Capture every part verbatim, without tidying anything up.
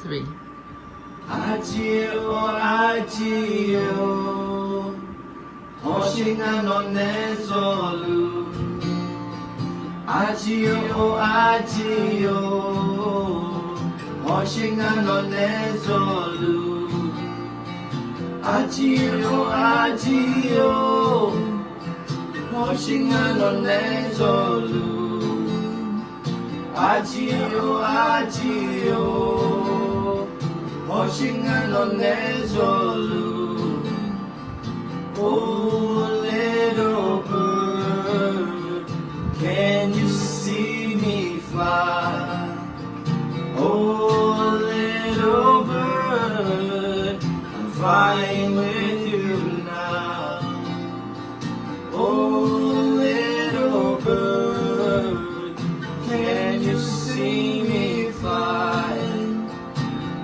Three. Aqjeq-or aqjeq-or, hawsher ngar nawq nae zawluf. Aqjeq-or aqjeq-or, hawsher ngar nawq nae zawluf. Aqjeq-or aqjeq-or, hawsher ngar nawq nae zawluf. Aqjeq-or aqjeq-or, hawsher ngar nawq nae zawluf. Oh little bird, can you see me fly? Oh little bird, I'm flying with you now. Oh little bird, can you see me fly?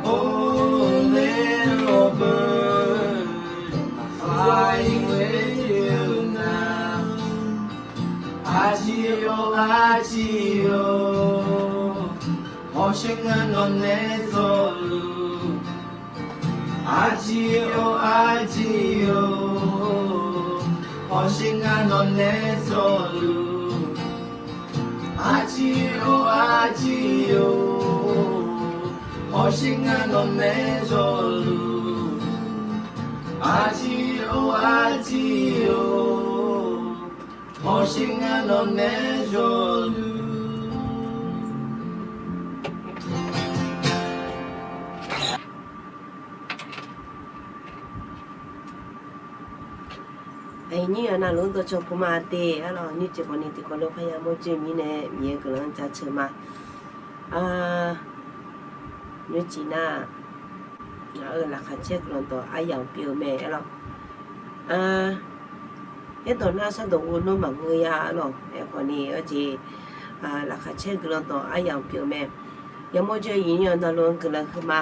Oh little bird, I'm flying with you now. Aqjeq-or aqjeq-or, hawsher ngar nawq nae zawluf. Aqjeq-or aqjeq-or, hawsher ngar nawq nae zawluf. Aqjeq-or aqjeq-or, hawsher ngar nawq nae zawluf. Aqjeq-or aqjeq-or, hawsher ngar nawq nae zawluf. Aqyuif nyir yawqnan luf dawqcawq puq ma te arlawq, nymrcif khawfni tiqkawv lof parya mawrdzoer mirnae Miqyaer guiqlanq-anr jaceuq ma. Nymrcif nar, ngaq-euq laqkhaq caer guiqlanq dawq aryamq pyeuf-eu mae arlawq. Aerdawq nar shardawq ghovnmr maqngeur ya arlawq. Aerkhawfni arjeq, laqkhaq caer guiqlanq dawq aryamq pyeuf-eu mae. Yamawr jawr-eu aqyuif nyir yawqnan luf-anr guiqlanq huiqma.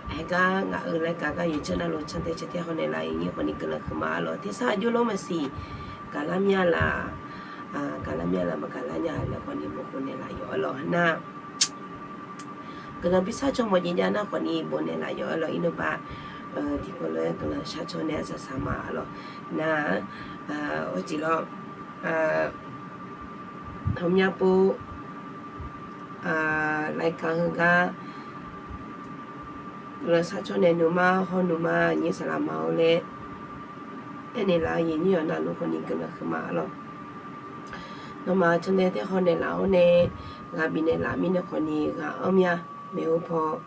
Heugar ngaq-euq laer gaq gar yawqjeq navluf cantae caer tae haw naeqlaf-eu aqyuif nyir khawfni guiqlanq huiqma arlawq. Tersar aqjox lawr maqsiq, gaqlar mya laf, gaqlar mya laf maqgaqlar nya laer khawfni bof khof naeqlaf yawf arlawq. Nar guiqlanq bi sharcaw mawf jeq jav nar khawfni bof naeqlaf yawf arlawq. Irnmr ba tiqkawv lof-aer guiqlanq sharcaw nae arsaq saq ma arlawq. Nar, arjeq lawr, hawmya pov, laer gaq heugar guiqlanq sharcaw nae nuima hawnuima nyir saqlaq ma-awr laer aernaeq laf-eu aqyuif nyir yawqnan luf khawfni guiqlanq huiqma arlawq. Nawmaf cantae tae haw naeqlaf-awr nae ghaq bifnaeq laf mirnae khawfni ghaq anr mya. Maeqhu paw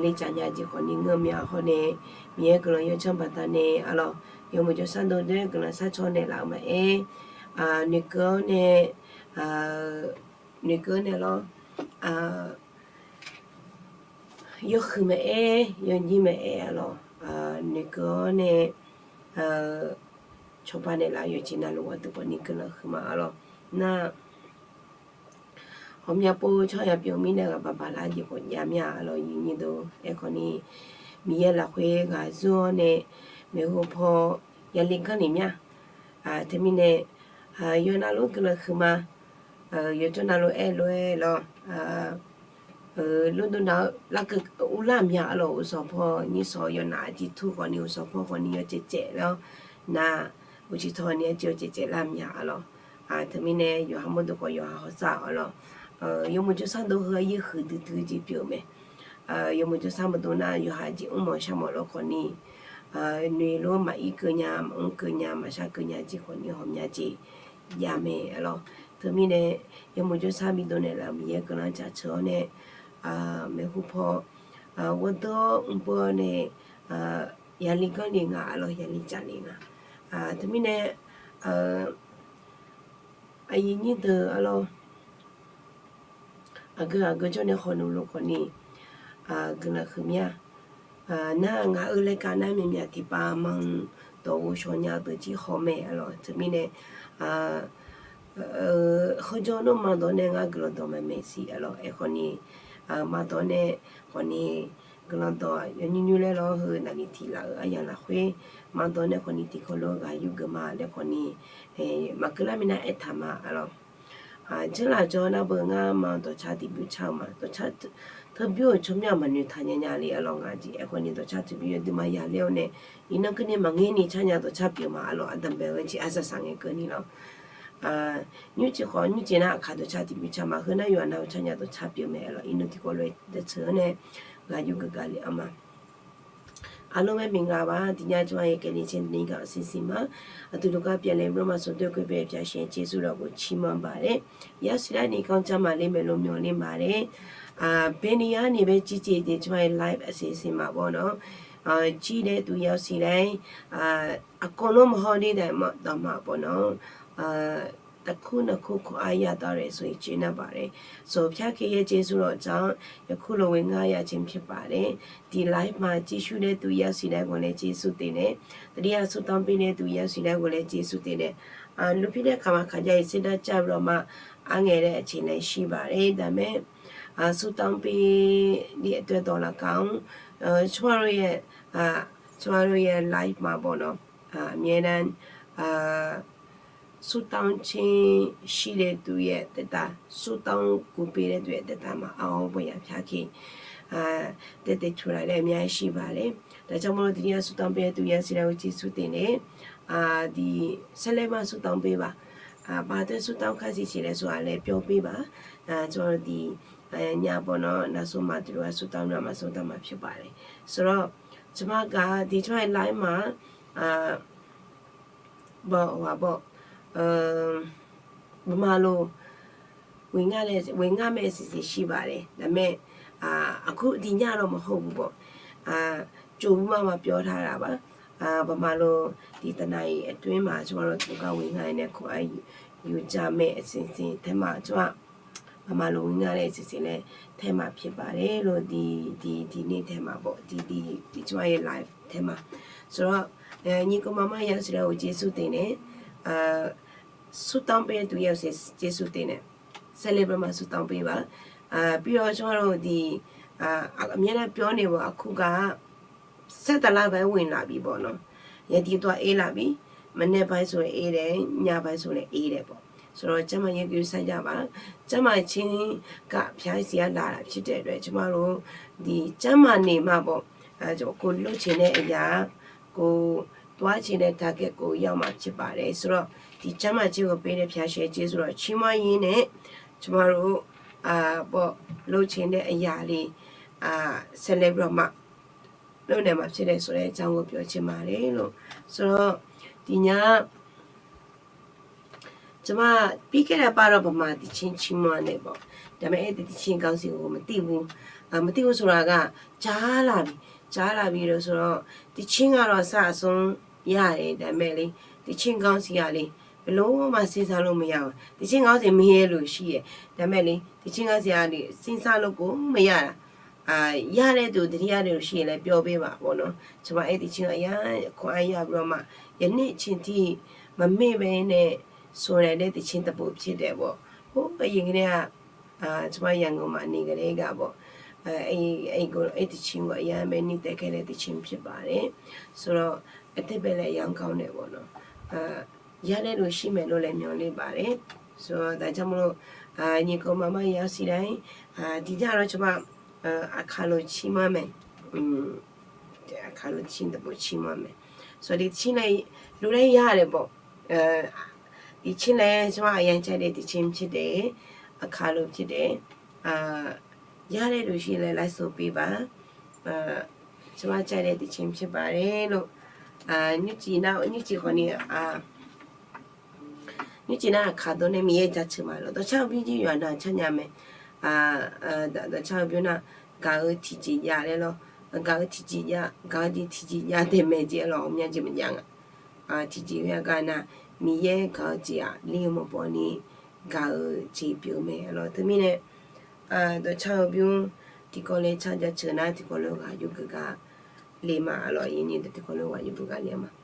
lecaf nya jeq khawfni ngeur mya hawr nae, Miqyaer guiqlanq yawdzanr baqdanae arlawq, yawmuiq jawrshar dovdoer guiqlanq sharcaw naeqlaf-euq maqaer, noeqkeuv-awr nae, noeqkeuv-awr nae lawr, yawhuiq maqaer, yawnyir maqaer arlawq, noeqkeuv-awr nae cawba naeqlaf-eu yawqjeq navluf gharduq khawfni guiqlanq huiqma arlawq. Nar, hawmya pov tsawrhaq ya pyeuf-eu mirnae ghaq baq baq lar jeq khawf jav mya arlawq, aqyuif nyir deuq. Aerkhawfni Miqyaer lafkhoer ghaq zur-awr nae maeqhu paw yali ganr lef mya. Teumirnae yawqnan luf guiqlanq huiqma. Yawqjeq navluf aerlof-aer lawr, lordov nav-eu larkeuv uvlar mya arlawq. Uqsawq paw nyir sawq yawqnaf aqjeq tur khawfni uqsawq paw khawfni yawcaev caev lawr, nar, uqcif tawni aqjeq yawcaev caev lar mya arlawq. Teumirnae yawqha mawrdo khawf yawqha hawsar arlawq. Yawmuiq jawrshar dov heu-aq yaerhuiq duidui jeq pyeuf-eu mae. Yawmuiq jawrshar maqdov nar yawqha jeq mrmawf sharmawf lawr khawfni, noeq lof maqir keuv nya, maqmr keuv nya, maqshar keuv nya jeq khawfni hawmya jeq jav mae arlawq. Teumirnae yawmuiq jawrshar bidov naeqlaf-euq Miqyaer guiqlanq jaceuq-awr nae, maeqhu paw ghawrdeuv-awr mrbeu-awr nae yali ganr lef nga arlawq, yali jaf lef nga. Teumirnae aqyuif nyir deuq arlawq, aqgeu aqgeu jawr nae hawnuq luf khawfni guiqlanq huiqmya. Nar ngaq-euq laer kav nar myaqmyaq tiqpav manq dawq ghovshaw nya-eu deuq jir haw mae arlawq. Teumirnae heujawr nawr maqdawq nae ngar guiqlanq dawq maqmaeq siq arlawq. Aerkhawfni maqdawq nae khawfni guiqlanq dawq yawnymr nymr laer lawr heu naqli tiq laf-euq aryamq lafkhoer maqdawq nae khawfni tiqkawv lof-aer ghaq yur geuf ma laer khawfni maqkeuv lar minav aertaq ma arlawq. Jeurlaf jawr nar beu ngar ma dawqcar tiqbymr car-eu ma. Dawqcar teu-, teubymr-euq tsawrmyanr maqnoeq taq nya nya le arlawq ngaq jeq. Aerkhawf ni dawqcar tiqbymr yawduq ma ya ler-awr nae, iqnan keuvni maqngeur ni car nya dawqcar pyeuf ma arlawq. Aqdanqbae-eu jeq arsaq saq ngae keuvni lawr. Nymrcif khawf nymrcif nar aqkaq dawqcar tiqbymr car ma. Heu nar yawqha nav-eu car nya dawqcar pyeuf mae arlawq. Iqnan tiqkawv lof-aer jaceuq-anr nae ghaq yur geuf gaq le-a ma. Aqlof mae maqngeur ba, tiqnya jawr-a yaeqkeuv ni caer ni gaq-awr siqsiq ma. Aqdui dawqgar pyeufle mr-eu ma, sanqdoer khoer bae pyaq shaeq Jeqsur lafkhoer ciqmanq baq le. Yasiq lar ni kanr jar ma le, maeqlo myanr le ma le. Bae ni yar ni bae jirjeq jeq jawr-a live aqsiq siq maqbaw nawr, jir dae duq yasiq laer, aqkawq lanr maqhaw ni daef ma dawq maqbaw nawr, taqkur naqkur kawq-ar yadawr le, soq-iq jeq nar baq le. Soq pyar keuvyaer Jeqsur lafdzaq-anr yakur lof-aer ngar ya jeq pyur baq le. Diq live ma Jeqsur dae duq yasiq laer ghawq laer Jeqsur teq nae, taqdir-aq surtanr pir dae duq yasiq laer ghawq laer Jeqsur teq nae, lupir nae kaq maqkaq jav-iq saerdar jar-eu lawr ma. Arngae laer aqjeq nae shir baq le daqmae. Surtanr pir ni aqdoer dawq lafkaq-anr, tsawrhaq lof-aer, tsawrhaq lof-aer live maqbaw nawr, myaer nar, surtanr tser shir dae duq yaer taef taq, surtanr guv pir dae duq yaer taef taq ma. Ar-awr bawqya pyar ke daef taef tuq laf laer myaer shir baq le. Daqcar mawrlo tiqdir-aq surtanr pir dae duq yasiq laer ghawq Jeqsur teq nae, diq saerlaer ma surtanr pir baq. Baqdoer surtanr kar siq siq laer sawq-aq laer pyawr pir baq. Tsawrhaq diq nya baw nawr navsur maqdui lof-aer surtanr mr-a ma, surtanr maqpyur baq le. Sawq lawr, tsawrhaq gaq diq tsawrhaq-aer live ma, baw-awq ghaq baw, baqmaqloq ghoe ngar mae siqsiq shir baq le daqmae. Aqkur diq nya lawr maqhaw gu baw, tsov buma maqpyawr taq laf baq. Baqmaqloq diq taqnav-iq aqdoer ma tsawrhaq lawr tsov gar ghoe ngar-aer nae kawq-ar yur jar mae siqsiq tae ma tsawrhaq. Baqmaqloq ghoe ngar laer siqsiq laer tae ma pyur baq le lor. Diq diq diq ni tae ma baw, diq diq diq tsawrhaq-aer live tae ma. Sawq lawr, nyiq kawv ma mar yasiq laer ghawq Jeqsur teq nae, surtanr pir dae duq yasiq Jeqsur teq nae, saerlaer bawr ma surtanr pir baq. Pir-awr tsawrhaq lawr diq, myaer nar pyawr nae baw aqkur gaq-a saertaq lar bae-aer ghoe laf bif baw nawr, yadiq dawq-a er laf bif. Maqnae bae sawq laer er laer, nya bae sawq laer er laer baw. Sawq lawr jarma yaer gui sar jav baq. Jarma tser gaq pyar siq-ar laf laf pyur taef lof-aer tsawrmar lor. Diq jarma naeq ma baw, kov lor ceq nae aqyaq-a, kov dawr-ar ceq nae taqkaer kov yar-eu ma pyur baq le. Sawq lawr diq jarma tser ghawq pir nae pyaq shaeq Jeqsur lawr ciqmanr yir nae, tsawrmar lor, baw lor ceq nae aqyaq le, saerlaer bawr ma lor nae maqpyur nae sawq laer jar ghoe pyawr ceq ma le lor. Sawq lawr, diq nya ကျွန်မပြီးခဲ့တဲ့ဘက်တော့ဗမာသီချင်းချီးမွမ်းတယ်ပေါ့။ ဒါပေမဲ့ အဲ့ဒီသီချင်းခေါင်းစဉ်ကို မသိဘူး။ အာ မသိဘူးဆိုတာက ကြားလာပြီ။ ကြားလာပြီလို့ဆိုတော့ သီချင်းကတော့ စအဆုံး ရတယ်။ ဒါပေမဲ့လေ သီချင်းခေါင်းစဉ်ကလေ ဘယ်လိုမှ စဉ်းစားလို့မရဘူး။ သီချင်းခေါင်းစဉ် မေးလို့ရှိရဲ့။ ဒါပေမဲ့လေ သီချင်းခေါင်းစဉ်ကလေ စဉ်းစားလို့ကို မရတာ။ အာ ရတဲ့သူ သတိရတယ်လို့ရှိရင်လည်း ပြောပေးပါပေါ့နော်။ ကျွန်မ အဲ့သီချင်းကို အရမ်းခွန်အားရပြီးတော့မှ ယနေ့အချိန်ထိ မမေ့ဘဲနဲ့ ဆိုနိုင်တဲ့သီချင်းတစ်ပုဒ်ဖြစ်တယ်ပေါ့။ ဟိုးအရင်ကတည်းက အာ ကျွန်မ ရန်ကုန်မှာ နေကတည်းကပေါ့။ အဲ အဲ့ အဲ့ကို အဲ့သီချင်းကို အရမ်းပဲ နှစ်သက်ခဲ့တဲ့သီချင်းဖြစ်ပါတယ်။ ဆိုတော့ အသက်ပဲလည်း အရမ်းကောင်းတယ်ပေါ့နော်။ အာ ရတဲ့လူရှိမယ်လို့လည်း မျှော်လင့်ပါတယ်။ ဆိုတော့ ဒါကြောင့်မလို့ အာ ညီကောင်မမ ရောက်စီတိုင်း အာ ဒီညတော့ ကျွန်မ အာ အခါလို ချီးမွမ်းမယ်။ อืม အခါလို သီချင်းတစ်ပုဒ် ချီးမွမ်းမယ်။ ဆိုတော့ ဒီသီချင်းလည်း လူတိုင်းရတယ်ပေါ့။ အာ ဒီသီချင်းလည်း ကျွန်မ အရမ်းကြိုက်တဲ့သီချင်းဖြစ်တယ်။ အခါလိုဖြစ်တယ်။ အာ ရတဲ့လူရှိရင်လည်း လိုက်ဆိုပေးပါ။ အာ ကျွန်မ ကြိုက်တဲ့သီချင်းဖြစ်ပါတယ်လို့။ အာ မြစ်ကြီးနား မြစ်ကြီးခေါ်နေ အာ မြစ်ကြီးနား အခါသုံးနဲ့ မြစ်ရဲ့ ကြားထဲမှာလို့။ ဒေါ်ချောက်ဘုန်းကြီး ရွာနာ ချမ်းသာမယ်။ အာ အာ ဒေါ် ဒေါ်ချောက်ဘုန်းကြီး က ဂါ ဂါ ထီ ကြီး ရ လဲ လို့။ ဂါ ဂါ ထီ ကြီး ရ ဂါ ဂါ ထီ ကြီး ရ တယ် မယ် ကြီး လို့ အများကြီး မကြား ငါ အာ ထီ ကြီး ရ က နာ မြစ်ရဲ့ ဂါ ဂါ ကြီး ရ လေး မပေါ်နေ ဂါ ဂါ ကြီး ပြုံး မယ် လို့။ သမီးနဲ့ အာ ဒေါ်ချောက်ဘုန်းကြီး ဒီကောလေး ချောက်ကြချင်နာ ဒီကောလေး ဂါ ယူ က ဂါ လေး မှာ လို့ ရင်းနှီးတဲ့ ဒီကောလေး ဂါ ယူ က ဂါ လေး မှာ။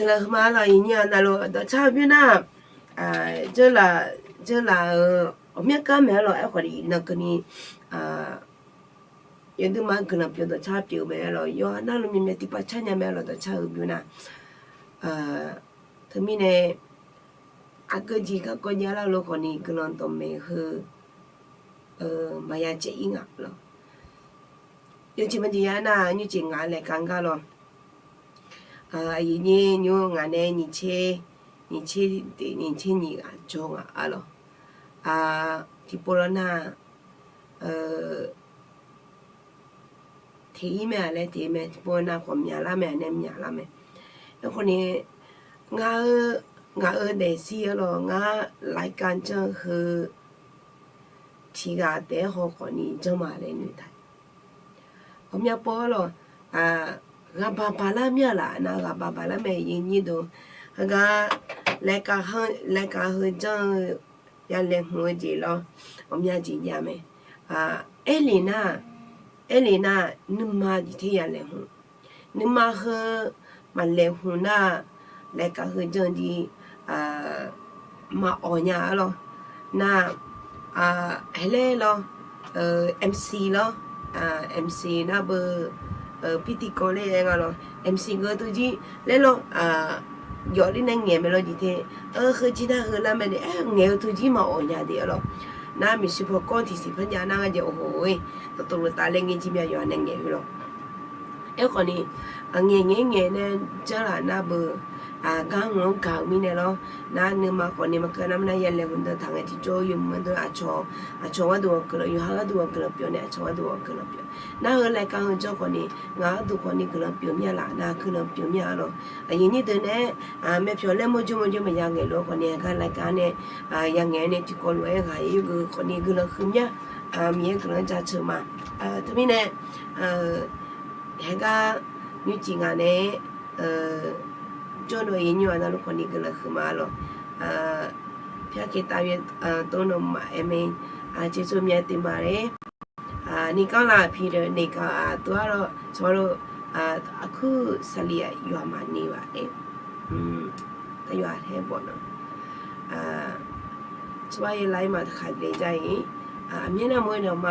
Guiqlanq huiqma lawq, iqnyir-aq navluf dawqcar-eu bymr nar, dzeurlaf, dzeurlaf-euq ghawqmyanr gar maeq-aer lawq. Aerkhawf ni iqnan keuvni yawduimaf guiqlanq pyeuf dawqcar pyeuf-eu mae-aer lawq. Yawqha navluf myaqmyaq tiqpav car nya mae-aer lawq, dawqcar-eu bymr nar. Teumirnae aqgeu jeq garkawv jav lar-eu lof khawf ni guiqlanq dawqmaeq heu maqya caev-ir nga lawq. Yawjeq maqjeq ya nar, nymrcif ngaq-eu laeqkar gar lawq. Aqyuif nyir nymr ngaq nae nyiq tser, nyiq tser nyiq ghaq jawr ngaq-a lawq. Tiqpov lawr nar, teq-ir mae-a laer teq mae, tiqpov nar khawf myaqlar mae-a nae myaqlar mae. Aerkhawf ni ngaq-eu, ngaq-eu daefzir-aer lawq, ngar laeqkar janr heu tiqghaq taef-aer haw khawf ni janr ma laer noeqtaq. Ghawqmya pov-aer lawq, ghaqbaq baqlar mir-a laf nar, ghaqbaq baqlar mae, iqnyir deuq. Heugar laeqkar heu janr-eu yalaeqhmq-eu jeq lawr, ghawqmya jeq jav mae. Aerlef nar, aerlef nar, nuima jeq ter yalaeqhmq. Nuima heu maqlaeqhmq nar, laeqkar heu janr-eu jeq maqawq nya-a lawq. Nar, haeqlaer lawr, MC lawr, MC nar beu, pirtiv kawv laer aer nga lawr, MC geu teujir laer lawr, yawf ler nae ngaeq mae lawr jeq ter. Heu jir nar heu lar mae de, aer ngaeq-eu teujir maqawq nya de-a lawq. Nar maeqshi paw kawv tiqsiq par jav nar ngar jeq oho-e, dawqtawvluf taf laer ngae jir myav yawqha nae ngaeq-eu lawq. Aerkhawf ni, ngaeq ngaeq ngaeq nae janr laf nar beu, gar nmr-anr gaq-eu mirnae lawr. Nar nuima khawf ni maqkeuv nar mirnae yalaeqhmq deuq taq ngae tiqjawr yawmuiq-anr deuq aqcawq, aqcawq gharduq ghawq guiqlanq, yawqha gharduq ghawq guiqlanq pyeuf nae aqcawq gharduq ghawq guiqlanq pyeuf. Nar heu laeqkar heu janr khawf ni ngaq gharduq khawf ni guiqlanq pyeuf mir-a laf nar guiqlanq pyeuf mir-a lawq. Aqyuif nyir deuq nae-aer, maerpyawq laer mawrjawr mawrjawr maqya ngaeq lof-aer khawf ni aqgar laeqkar nae ya ngaeq-aer nae tiqkawv lof-aer ghaq yur geu khawf ni guiqlanq huiq mir-a. Miqyaer guiqlanq jaceuq ma. Teumirnae haegar nymrcif ngaq nae jawr-eu iqnyir-aq navluf khawf ni guiqlanq huiqma lawq. ဖခင်ကယ်တင်သော တောင်းတော်မအဲမင်း ကျေးဇူးအများတင်ပါတယ်. နေကောင်းလား ဖီဒို နေကောင်း သူကတော့ ကျွန်တော်တို့ အခု စလီယွာမှာ နေပါတယ်. တရွာထဲပေါ့နော်. ကျွန်မရဲ့ live မှာ တစ်ခါတလေကျရင် အမြဲတမ်း မွေးတော်မ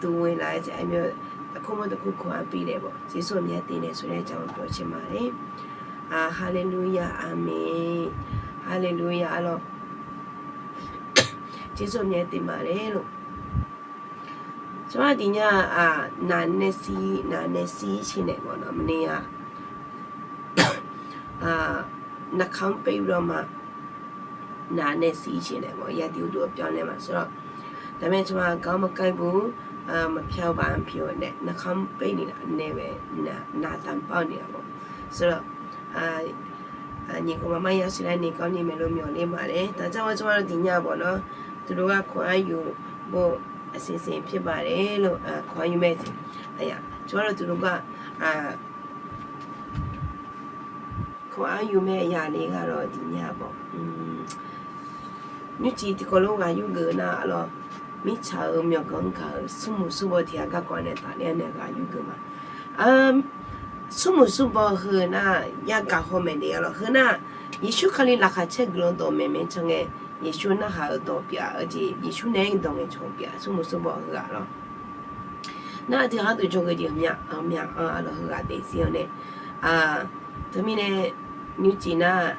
သူဝင်လာတဲ့ အမျိုး တစ်ခုမဟုတ်တစ်ခု ခွန်အားပေးတယ်ပေါ့, ကျေးဇူးအများတင်တယ်ဆိုတဲ့အကြောင်းကို ပြောချင်ပါတယ်. Hallelujah, Amen. Hallelujah လို့ ကျေးဇူးအများတင်ပါတယ်လို့. ကျွန်မဒီည အာ နာနဲ့စီး နာနဲ့စီးခြင်းနဲ့ပေါ့နော်, မနေ့က အာ နှာခေါင်းပိတ်ပြီးတော့မှ နာနဲ့စီးခြင်းနဲ့ပေါ့, ရာသီဥတုအပြောင်းလဲမှာဆိုတော့, ဒါပေမဲ့ ကျွန်မ ခေါင်းမကိုက်ဘူး, အာ မဖျားဘူး, ဘာမှမဖြစ်ဘူးနဲ့ နှာခေါင်းပိတ်နေတာနဲ့ပဲ နာ နာသံပေါက်နေတာပေါ့. ဆိုတော့ အာ အာ ညီကောင်မမရောက်ရှိတဲ့ နေကောင်းနေမယ်လို့ မျှော်လင့်ပါတယ်. ဒါကြောင့် ကျွန်မတို့ ဒီညပေါ့နော်, သူတို့က ခွန်အားယူဖို့ အစီအစဉ်ဖြစ်ပါတယ်လို့, အာ ခွန်အားယူမဲ့အစီအစဉ်, အဲ့ရ, ကျွန်မတို့ သူတို့က အာ ခွန်အားယူမဲ့အရာလေးကတော့ ဒီညပေါ့, อืม nymrcif tiqkawv lof ghaq yurgeuf nar-a lawq, mirtsaq-euq myawqganq-anr gaq-euq smrmuiq smrbaw tiq ghaq garkawv nae tafler nae ghaq yurgeuf ma. Smrmuiq smrbaw heu nar, yagaq haw maeq de-a lawq. Heu nar, Yeqsur Kali laqkhaq caer guiqlanq dawq maeq maeq can ngae, Yeqsur narhaq-euq dawq pyeuf-a, jeq Yeqsur nae-aer dawq ngaeqcawq pyeuf-a, smrmuiq smrbaw heughaq lawq. Nar aqdui gharduq jawrgeuf jeq ghawqmya ghawqmya-anr-a lawq, heughaq daefzir-awr nae. Teumirnae nymrcif nar,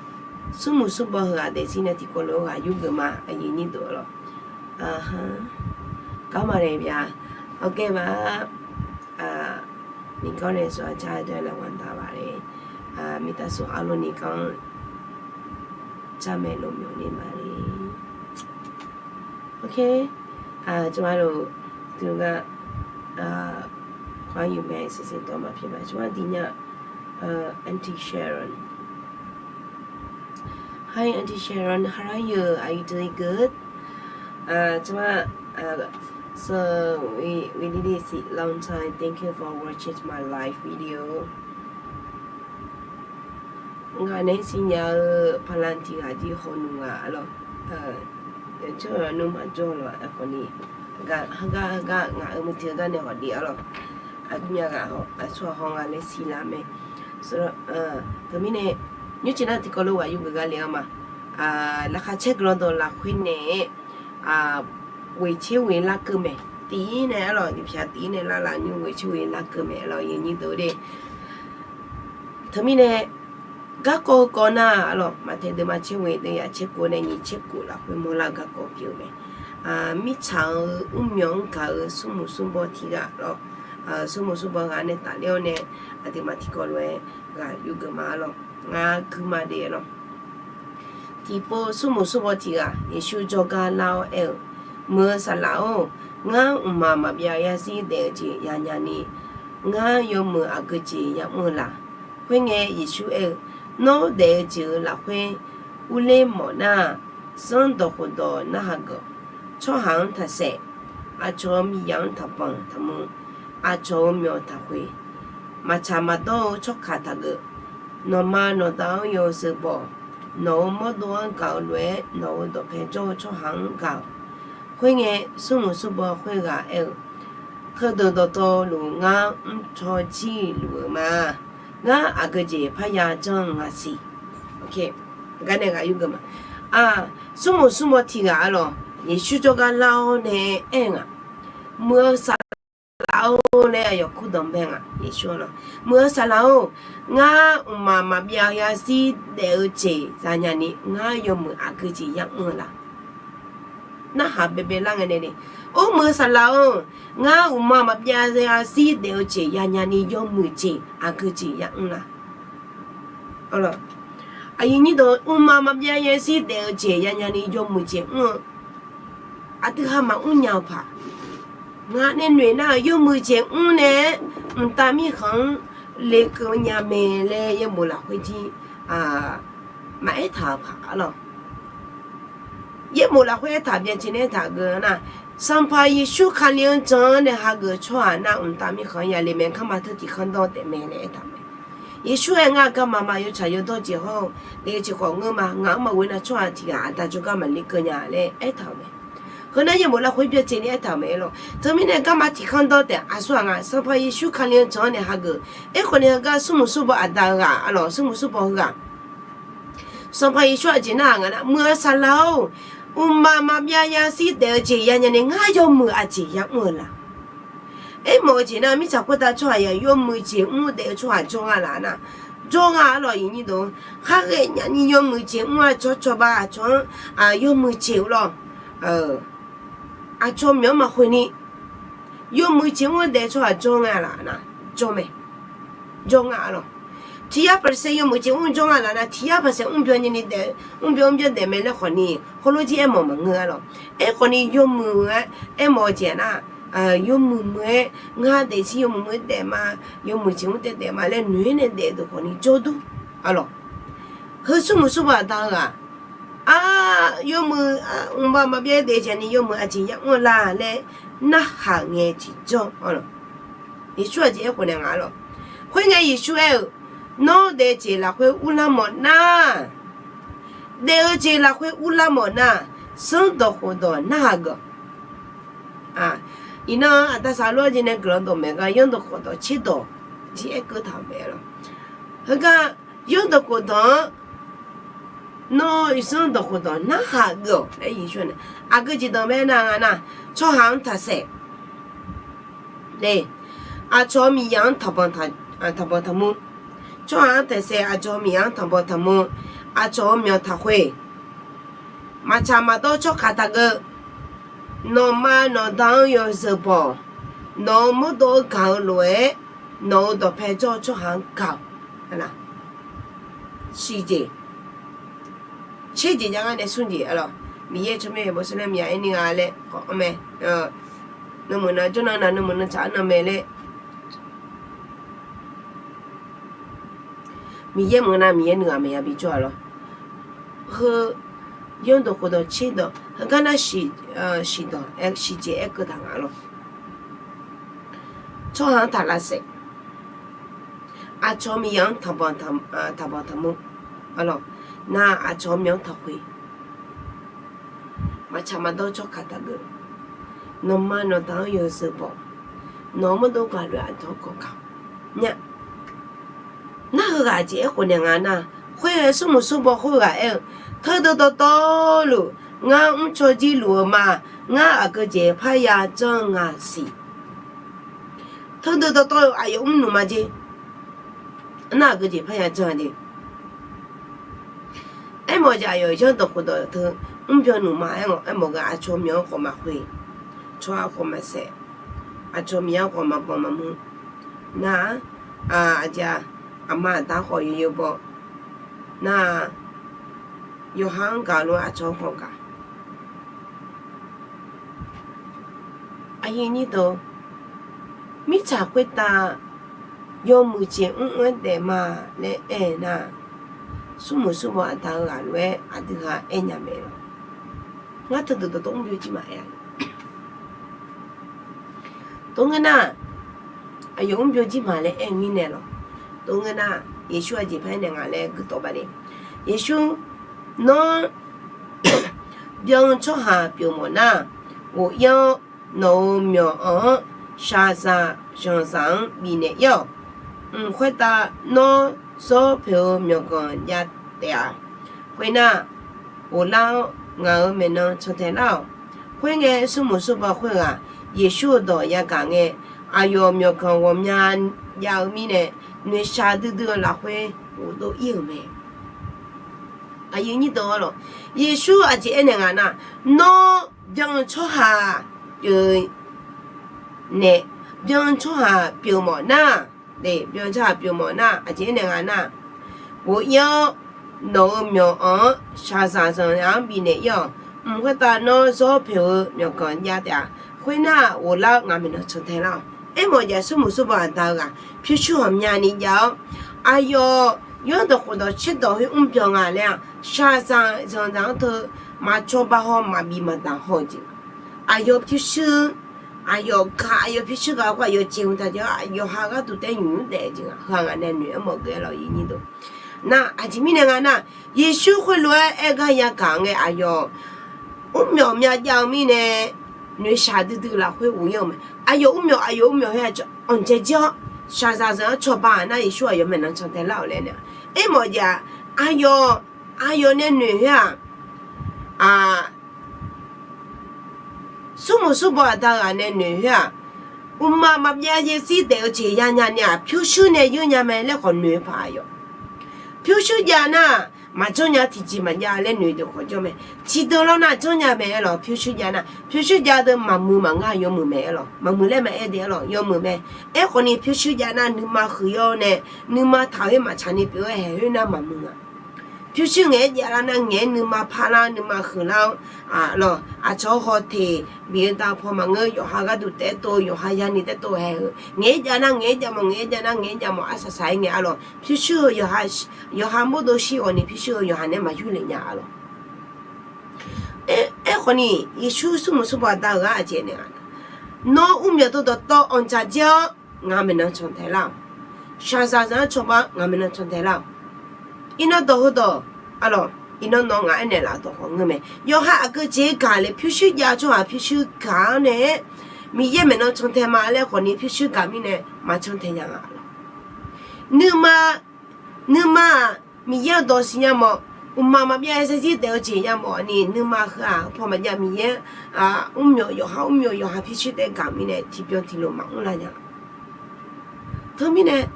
smrmuiq smrbaw heughaq daefzir nae tiqkawv lof-aer ghaq yurgeuf ma, aqyuif nyir deuq-a lawq. ကောင်းပါတယ်ဗျာ, ဟုတ်ကဲ့ပါ. အာ နေကောင်းတယ်ဆိုတာ ကြားတဲ့အတွက်လည်း ဝမ်းသာပါတယ်. အာ မိသားစုအားလုံး နေကောင်းကြမယ်လို့ မျှော်လင့်ပါတယ်. OK, အာ ကျွန်မတို့ သူက အာ ခွန်အားယူမဲ့ အစီအစဉ်သွားမှာ ဖြစ်ပါတယ်. ကျွန်မ ဒီည အာ Aunty Sharon. Hi, Aunty Sharon, how are you? Are you doing good? Uh, ကျွန်မ uh, so we we really see long time. Thank you for watching my live video. Ngaq nae siqnya-eu paqlanq tiq ghaq jir hawnu nga-a lawq. ကျွန်တော် နှုတ်မပြောလို့ အခေါ်နေ ဟဂါ ဟဂါ ငါ အမတ္တဂါ နဲ့ ဟော်ဒီး အလီၤ အကမျၢၢ်ဂၤ အဆွော်ဟောင်းဂၤလည်း စည်လာမယ်ဆိုတော့ တမီးနဲ့ Nymrcif nar tiqkawv lof ghaq yur geuf gar le-anr ma. Laqkhaq caer guiqlanq dawq lafkhoer nae-aer, ghoeqtser ghoeqlar keuv mae. Tiq ir nae arlawq, nyiq pyaq tiq ir nae lar laf nymr ghoeqtser ghoeqlar keuv mae arlawq, yawnyir deuq de. Teumirnae garkawv heukawv nar arlawq, Maqtaeq deuvma tser ghoeq deuv yaf tser kov nae nyiq tser kov lafkhoer mawrlar-eu garkawv pyeuf-eu mae. Mirtsaq-euq mrmyawq-anr gaq-eu smrmuiq smrbaw tiq ghaq lawr, smrmuiq smrbaw ghaq nae tafler-awr nae, aqduimaf tiqkawv lof-aer ghaq yur geuf ma arlawq. Ngar guima de arlawq. Tiqpov smrmuiq smrbaw tiq ghaq Yeqsur jawrgar lar-awr aer-eu, Muiq-eu saqlaq-or, ngar mqmaq maqbyav yarzir daef-eu jeq yanya ni, ngar yawmuiq aqgeu jeq yamr-eu la? Khoerngae Yeqsur aer-eu, Nawr daef-eu jeq-euq lafkhoer urler mawf nar-aq, sanrdawq khofdawq narhaq geuf-awq. Tsawrhaq-anr taqsaef, aqcawq-euq miqyaq-anr taqbanq taqmuv, aqcawq-euq myawq taqkhoeq, maqtsaq maqdawr-eu tsawrkaq taqgeuf. Nawqma nawqda-anr yawzeu baw-awq. Nawq-euq mawrdov-anr gaq-eu lof-aer nawq-euq dawqpae jawr-eu tsawrhaq-anr gaq-awq. Khoerngae, smrmuiq smrbaw khoerghaq aer-eu, Heudeuq dawqtawvluf ngar mrcaw jir luf-eu ma. Ngar aqgeu jeq parya janr-eu nga siq. Gar nae ghaq yur geuf ma. Smrmuiq smrbaw tiq ghaq arlawq, Yeqsur jawrgar lar-awr nae aer-eu nga, Muiq-eu saqlaq-or laer aqyawf kurdanq bae nga. Yeqsur arlawq, Muiq-eu saqlaq-or, ngar mqmaq maqbyav yarzir daef-eu jeq zanya ni, ngar yawmuiq aqgeu jeq yamr-eu la? Narhaq baebae lar ngae nae de, Or, Muiq-eu saqlaq-or, ngar mqmaq maqbyav yarzir daef-eu jeq yanya ni yawmuiq jeq aqgeu jeq yamr la? Aqyuif nyir deuq, mqmaq maqbyav yarzir daef-eu jeq yanya ni yawmuiq jeq mr-eu aqdui ha maqmr nya-eu paq. Ngaq nae noeq nar-euq yawmuiq jeq mr nae-aer mqtav mirkhanq-anr lekeuv nya mae laer yaerbof lafkhoer jir maqaer taq-euq paq arlawq. Yaerbof lafkhoer aertaq byacaevni aertaq geuf nar, Sanqpaq Yeqsur Kali-anr jan-anr nae hageuf-eu tsawrhaq nar mqtav mirkhanq-anr yale mae, garma teu tiq kanr dawr taef mae laer aertaq mae. Yeqsur aer ngar garma ma, yawtsaq yawdawr jeq hawr-eu daef-eu jeq khawf ngeur ma, ngaq-anr maqghoe nar tsawrhaq tiq ghaq aqda jawrgar maqler keuv nya laer aertaq-euq mae. Heu nar yaerbof lafkhoer byacaevni aertaq-euq mae arlawq. Teumirnae garma tiq kanr dawr taef aqsur-aq nga, Sanqpaq Yeqsur Kali-anr jan-anr nae hageuf. Aerkhawf nae heugar smrmuiq smrbaw aqda-eu ghaq arlawq, smrmuiq smrbaw heughaq Sanqpaq Yeqsur aqjeq narhaq nga nar, Muiq-eu saqlaq-or, mqmaq maqbyav yarzir daef-eu jeq yanya ni ngar yawmuiq aqjeq yamr-eu la? Aermawf-eu jeq nar, mirtsaq khoertav tsawrhaq yawmuiq jeq mr daef-eu tsawrhaq jawr nga laf nar, jawr nga arlawq. Aqyuif nyir deuq, khar ghae nyani yawmuiq jeq mr-eu aqcawq cawba aqcawq-anr yawmuiq jeq-eu lawr, aqcawq myawq-anr maqkhoeq ni yawmuiq jeq mr-eu daef-eu tsawrhaq jawr nga laf nar, jawr mae. Jawr nga arlawq. Tiq yar paqlasae yawmuiq jeq mr jawr nga laf nar, tiq yar paqlasae mrbyan nyani daef, mrbyan mrbyan daef mae laer khawf ni, heulof jir aermawf maqngeur arlawq. Aerkhawf ni yawmuiq-aer aermawf-eu jeq nar, yawmuiq muiq-aer ngar daefzir yawmuiq muiq-aer daef ma, yawmuiq jeq mr taef daef ma laer noeq-aer nae daef deuq khawf ni jawr dur arlawq. Heu smrmuiq smrbaw aqda-eu ghaq, a, yawmuiq mqmaq maqbyav daef jeq ni yawmuiq aqjeq yamr-eu la laer narhaq ngae tiqjawr arlawq. Yeqsur aqjeq aerkhof nae nga arlawq. Khoerngae Yeqsur aer-eu, Nawr daef-eu jeq lafkhoer urlar mawf nar, daef-eu jeq lafkhoer urlar mawf nar, sanrdawq khofdawq narhaq geuf-awq. Iqnan aqda saqlor-anr jeq nae guiqlanq dawq maeq gar yanrdawq khofdawq tserdawq jir aerkeuv taq-euq mae arlawq. Heugar yanrdawq khofdawq-anr nawr iqsanr dawq khofdawq narhaq geuf-awq laer Yeqsur nae, aqgeu jeq danqbae nar nga nar, tsawrhaq-anr taqsaef, aqcawq-euq miqyaq-anr taqbanq taqmuv. Tsawrhaq-anr taqsaef, aqcawq-euq miqyaq-anr taqbanq taqmuv. Aqcawq-euq myawq taqkhoeq, maqtsaq maqdawr tsawrkaq taqgeuf. Nawqma nawqda-anr yawzeu baw-awq. Nawq-euq mawrdov-eu gaq-eu lof-aer, nawq-euq dawqpae jawr-eu tsawrhaq-anr gaq-awq. Siqjeq, tserjeq jav ngar nae smrjeq arlawq. Miqyaer tsawrmyanr yaeqbawq sawrlar myav aer ni nga laer khawf-anr mae. Nuimeuq nan jawrnan nan nuimeuq nan tsaq-anr nan mae laer Miqyaer meuq nav Miqyaer nuighaq maqya bijawr-a lawr. Heu yanrdawq khofdawq tserdawq heugar nar siqdawq siqjeq aerkeuv taq nga lawr. Tsawrhaq-anr taqlavsaef, aqcawq-eu miqyaq-anr taqbanq taqmuv, nar aqcawq-eu myawq-anr taqkhoeq, maqtsaq maqdawr tsawrkaq taqgeuf. Nawqma nawqda-anr yawzeu baw-awq. Nawq-euq mawrdov gaq lof-aer aqcawq-anr gaq-awq. Nar heughaq jeq aerkhof naeq nga nar, Khoerngae smrmuiq smrbaw khoerghaq aer-eu, Teudeuq dawqtawvluf ngar mrcaw jir luf-eu ma. Ngar aqgeu jeq parya janr-eu nga siq. Teudeuq dawqtawvluf aqyawf mrnuq ma jer. Nar aqgeu jeq parya janr-a jeq. Aermawf-eu jeq aqyawf zanrdawq khofdawq teu mrbyan nuq ma. Aermawf, aermawf ghae aqcawq myawq-anr khawf maqkhoe, cawq-a khawf maqsaef, aqcawq myawq-anr khawf maqbanq maqmuiq. Nar-aq, aqjeq-aq, aqma aqda khawf yawzeu baw. Nar-aq, yawqha-anr gaq lof-aer aqcawq-anr khawf gaq. Aqyuif nyir deuq, mirtsaq khoertav yawmuiq jeq mr-aer daef ma laer aer-eu nar, smrmuiq smrbaw aqda-eu ghaq lof-aer aqdui ha aer nya mae lawq. Ngar teudeuq dawqtawv mrbyan jir ma aer-a. Tov ngeur nar, aqyawf mrbyan jir ma laer aer-eu mirnae lawq. Tov ngeur nar, Yeqsur aqjeq par aernaeq nga laer guirdawv bale. Yeqsur, Nawr byan-eu tsawrhaq pyeuf mawf nar, ghof-ir-awr nawq-euq myawq-anr-anr shaqzaq zanqzaq-anr bifnaeq-ir-awq. Mq khoertav nawr zawr poeq-eu myawqganq jav taef-a. Khoernar, ghoflar-awr ngaq-euq maeqnan can tae lar-awq. Khoerngae, smrmuiq smrbaw khoerghaq Yeqsur-euq dawq yagaq ngae, aqyawf myawqganq ghawqmya jav-eu mirnae, noeqshaq duidui-eu lafkhoer ghofdov ir-euq mae. Aqyuif nyir deuq-a lawq, Yeqsur aqjeq aernaeq nga nar, Nawr byan-eu tsawrhaq pyeuf nae, byan-eu tsawrhaq pyeuf mawf nar, byan-eu tsawrhaq pyeuf mawf nar, aqjeq aernaeq nga nar, ghof-ir-awr nawq-euq myawq-anr-anr shaqzaq zanqzaq-anr bifnaeq-ir-awq. Mq khoertav nawr zawr poeq-eu myawqganq jav taef-a. Khoernar, ghoflar-awr ngaq maeqnan can tae lar-awq. Aermawf jeq smrmuiq smrbaw aqda-eu ghaq pyurshuir ghawqmyani jav-awr, aqyawf zanrdawq khofdawq caerdawq khoer mrbyan nga laer-aq, shaqzaq zanqzaq-anr teu maqcawba haw maqbif maqdaq haw-eu jeq. Aqyawf pyurshuir, aqyawf gaq, aqyawf pyurshuir gaq-awr aqyawf jeq-anr taq jav-awr yawqha gharduq taef-aer nymq nymr daef-eu jeq nga. Heu-aq ngaq nae noeq-aer mawf geuf-aer lawq, aqyuif nyir deuq. Nar aqjeq mirnae nga nar, Yeqsur khoerlof-aer aer gar yagaq ngae aqyawf mrmyawf myav jav-eu mirnae, noeqshaq duidui lafkhoer ghof-ir-eu mae. Aqyawf mrmyawf, aqyawf mrmyawf khoer-aq anqdzae jir-awr shaqzaq zanq-anr cawba-aq nar, Yeqsur aqyawf maeqnan can tae lar-awq laer nae. Aermawf jeq-aq, aqyawf, aqyawf nae noeq khoer-aq, smrmuiq smrbaw aqda ghaq nae noeq khoer-aq, uqmaq maqbyav yaerzir daef-eu jeq yanya ni-aq, pyurshuir nae yeur nya mae laer khawf noeq paq-a yawq. Pyurshuir jav nar, maqjanr nya tiqjeq maqjav laer noeq deuq khawf jawr mae. Tiqdeuq lawr nar janr nya mae aer lawq, pyurshuir jav nar, pyurshuir jav deuq maqmuiq maqngar yawmuiq mae aer lawq, maqmuiq laer maqaer de aer lawq, yawmuiq mae. Aerkhawf ni pyurshuir jav nar nuima huiq-awr nae, nuima taq khoer maqtsaq ni pyeuf-aer haeq khoer nar maqmuiq-a. Pyurshuir ngaeq-aer jav lar nar ngaeq-aer nuima parlar nuima huiqlar-awr, lawq, aqcawq-anr hawteq bif-eu dav paw maqngeur, yawqha gharduq taef-aer tov, yawqha yani taef-aer tov haeq-eu, ngaeq-aer jav nar ngaeq-aer jav mawf, ngaeq-aer jav nar ngaeq-aer jav mawf, arsaq saq-aer ngae-a lawq. Pyurshuir-eu yawqha, yawqha mawrdo shir ghawqni pyurshuir-eu yawqha nae maqyur lef nya-a lawq. Aerkhawf ni Yeqsur smrmuiq smrbaw aqda-euq ghaq aqjeq naeq-a, Nawr mrmyawf dawqtawv anqdzaq jir-awr ngaq maeqnan can tae lar-awq. Shaqzaq zanq-anr cawba ngaq maeqnan can tae lar-awq. Iqnan dawq heudawq, aqlawq, iqnan nawq ngaq aernaeq laf dawq khawf ngeur mae. Yawqha aqgeu jeq gaq le pyurshuir jav tsawrhaq pyurshuir gaq-anr nae-aer, Miqyaer maeqnan can tae ma laer khawf ni pyurshuir gaq mirnae maqcan tae nya nga lawq. Nuima, nuima-aq Miqyaer-euq dawq siqnya mawf, uqmaq maqbyav yaerzir daef-eu jeq yamawf ni nuima heu-aq paw maqjav Miqyaer mrmyawf yawqha mrmyawf yawqha pyurshuir taef-aer gaq mirnae tiqbyan tiqlof maqmr lar nya. Teumirnae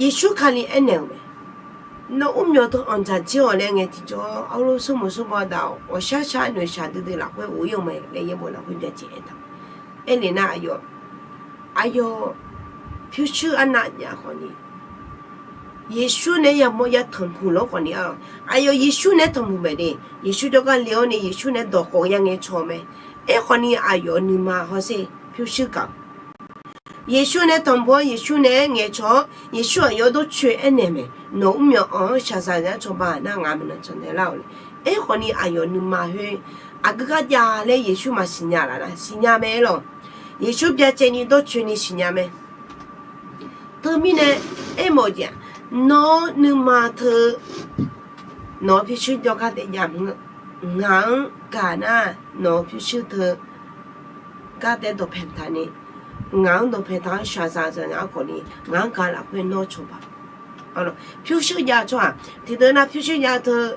Yeqsur Kali aernaeq-euq mae. Nawr mrmyawf dawqtawv anqdzaq jir-awq laer ngae tiqjawr-awr, arlof smrmuiq smrbaw daq-awq, ghawqshar shar noeqshaq duidui lafkhoer ghof-ir-eu mae laer yaerbof lafkhoer byacaevnaeq-aer taq. Aerlef nar aqyawf, aqyawf pyurshuir arnav jav khawf ni, Yeqsur nae yamawr ya tanqpuq lawr khawf ni-a, aqyawf Yeqsur nae tanqpuq mae de. Yeqsur jawrgar le-awr ni Yeqsur nae dawq khawf ya ngaeqcawq mae. Aerkhawf ni aqyawf nuima hawsher pyurshuir gaq Yeqsur nae tanqpuq-awr Yeqsur nae-aer ngaeqcawq-awr Yeqsur aqyawf dawrcoeni aernaeq mae. Nawq mrmyawf anq-anr shaqzaq zanq-anr cawba nar ngaq maeqnan can tae lar-awq le. Aerkhawf ni aqyawf nuima khoer aqgeu gar jav laer Yeqsur maqsiqnya laf nar siqnya mae aer lawq. Yeqsur byacaevni dawrcoeni siqnya mae. Teumirnae aermawf-eu jeq-aq, nawq-anr nuima teu nawq-eu pyurshuir jawrgar taef jav maqngeur. Ngaq-anr gaq nar nawq-eu pyurshuir teu gar taef-aer dawqpae taq ni, ngaq-anr dawqpae taq-anr shaqzaq zanq-anr khawf ni ngaq-anr gaq lafkhoer nawr cawba. Pyurshuir jav-eu tsawrhaq tiqdeuq nar pyurshuir jav teu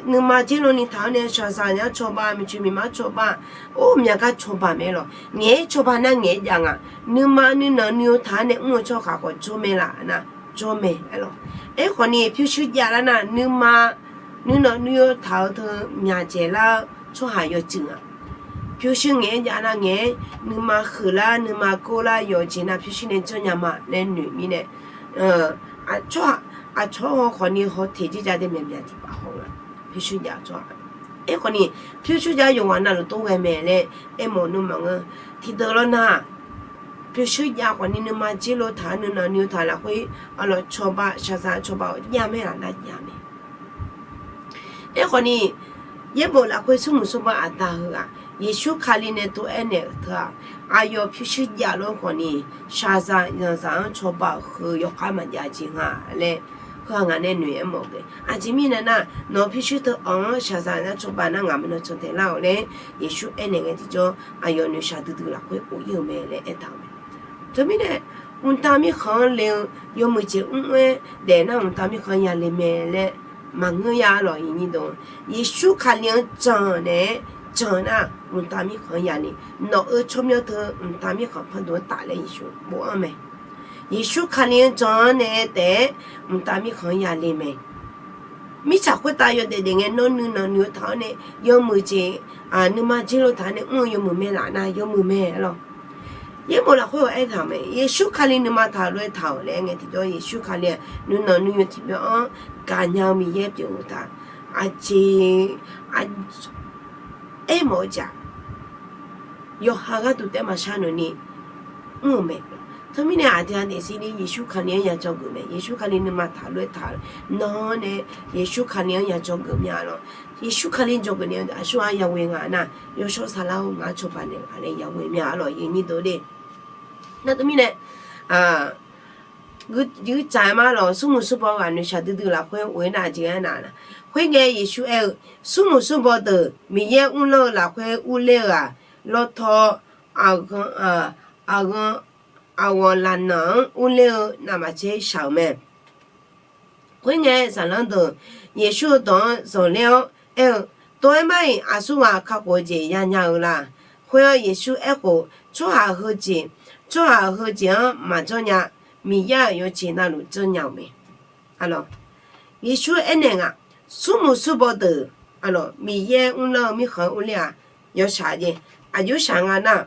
nuima dzer lov ni taq-awr nae shaqzaq nya-anr cawba, miqcoeq miqma-anr cawba, or myaq gar cawba mae lawq. Ngaeq-aer cawba nar ngaeq-aer jav nga. Nuima nuinanq nui-eu taq-awr nae mr-eu tsawrhaq khawf jawr mae laf nar jawr mae aer lawq. Aerkhawf ni pyurshuir jav lar nar nuima nuinanq nui-eu taq-eu teu myaqdzaeq lar-eu tsawrhaq yawcuiv nga. Pyurshuir ngaeq-aer jav nar ngaeq-aer nuima huiqlar nuima gorlar yawqjeq nar pyurshuir nae janrnya ma laer noeq mirnae, aqcawq-aq, aqcawq haw khawf ni haw teq jir jav dae myaqmyaq tiqpaf haw nga. Pyurshuir jav tsawrhaq, aerkhawf ni pyurshuir jav yawqghaq navluf tov ghae mae laer aermawf nmr maqngeur. Tiqdeuq lawr nar, pyurshuir jav khawf ni nuima dzer lov taq-awr nuinanq nui-eu taq lafkhoer, arlawq cawba shaqzaq cawba-awr jav mae laf nar jav mae. Aerkhawf ni, yaerbof lafkhoer smrmuiq smrbaw aqda heu-aq, Yeqsur Kali nae tov aernaeq-euq teu-aq, aqyawf pyurshuir jav lor khawf ni, shaqzaq zanqzaq-anr cawba-euq heu yawkhav maqjav jeq nga laer, heu-aq ngaq nae noeq aermawf-eu mae. Aqjeq mirnae nar, nawq pyurshuir teu anq-anr shaqzaq nar cawba nar ngaq maeqnan can taeq lar-awq laer, Yeqsur aernaeq ngae tiqjawr aqyawf noeqshaq duidui lafkhoer of-ir-euq mae laer aertaq-euq mae. Teumirnae, mqtav mirkhanq-anr le-eu yawmuiq jeq mr-aer daef nar mqtav mirkhanq-anr yale mae laer maqngeur ya lawq. Iqnyir deuq, Yeqsur Kali-anr jan naeq-aer jan nar mqtav mirkhanq-anr yale. Nawq-euq tsawrmyanr teu mqtav mirkhanq pardmq-anr taf laer Yeqsur bofanr mae. Yeqsur Kali-anr jan naeq-aer taef-aer mqtav mirkhanq-anr yale mae. Mirtsaq khoertav yawdaef daef ngae nawr nuinanq nui-eu taq-awr nae yawmuiq jeq, nuima dzer lov taq-awr nae mr-eu yawmuiq mae laf nar yawmuiq mae lawq. Yaerbof lafkhoer-euq aertaq-euq mae, Yeqsur Kali nuima taq lof-aer taq-awq laer aer ngae tiqjawr Yeqsur Kali-aq nuinanq nui-eu tiqbyan-anr gaqnya-eu Miqyaer pyeuf-eu taq. Aqjeq aermawf-eu jeq-aq, yawqha gharduq taef maqshar noeq ni mr-euq mae. Teumirnae aqdui-aq daefzir ni Yeqsur Kali-anr ya dzawgeuf mae. Yeqsur Kali nuima taq lof-aer taq-awr nae Yeqsur Kali-anr ya dzawgeuf mya lawq. Yeqsur Kali dzawgeuf nae aqsur-aq yaghoe nga nar, yawshawr saqlar-awr ngaq-anr cawba naeq laf laer yaghoe mya lawq. Iqnyir deuq de. Nar teumirnae, guiqtsaq-aer ma lawq, smrmuiq smrbaw ghaq noeqshaq duidui lafkhoer of-ir nar aqjeq aernar, khoerngae Yeqsur aer-eu, smrmuiq smrbaw deuq Miqyaer mrlanr-eu lafkhoer urler-eu-aq, lawtaw aqghan, aqghan, aqghawq laqnanq-anr urler-eu navmaqtser shaq-euq mae. Khoerngae, zaqlanr deuq Yeqsur-eu dawq-anr zanqler-awr aer-eu, Tov-aer mar-iq aqsurghaq kakhof-eu jeq yanya-eu la? Khoer-anr Yeqsur aerkhof, Tsawrhaq heujeq, tsawrhaq heujeq-anr maqjanr nya. Miqyaer-aq yawjeq navluf janrnya-euq mae. Yeqsur aernaeq nga, smrmuiq smrbaw deuq, Miqyaer mrlanr-eu mirkhanq-anr urler-aq, yawshaq jeq, aqjox shaq nga nar,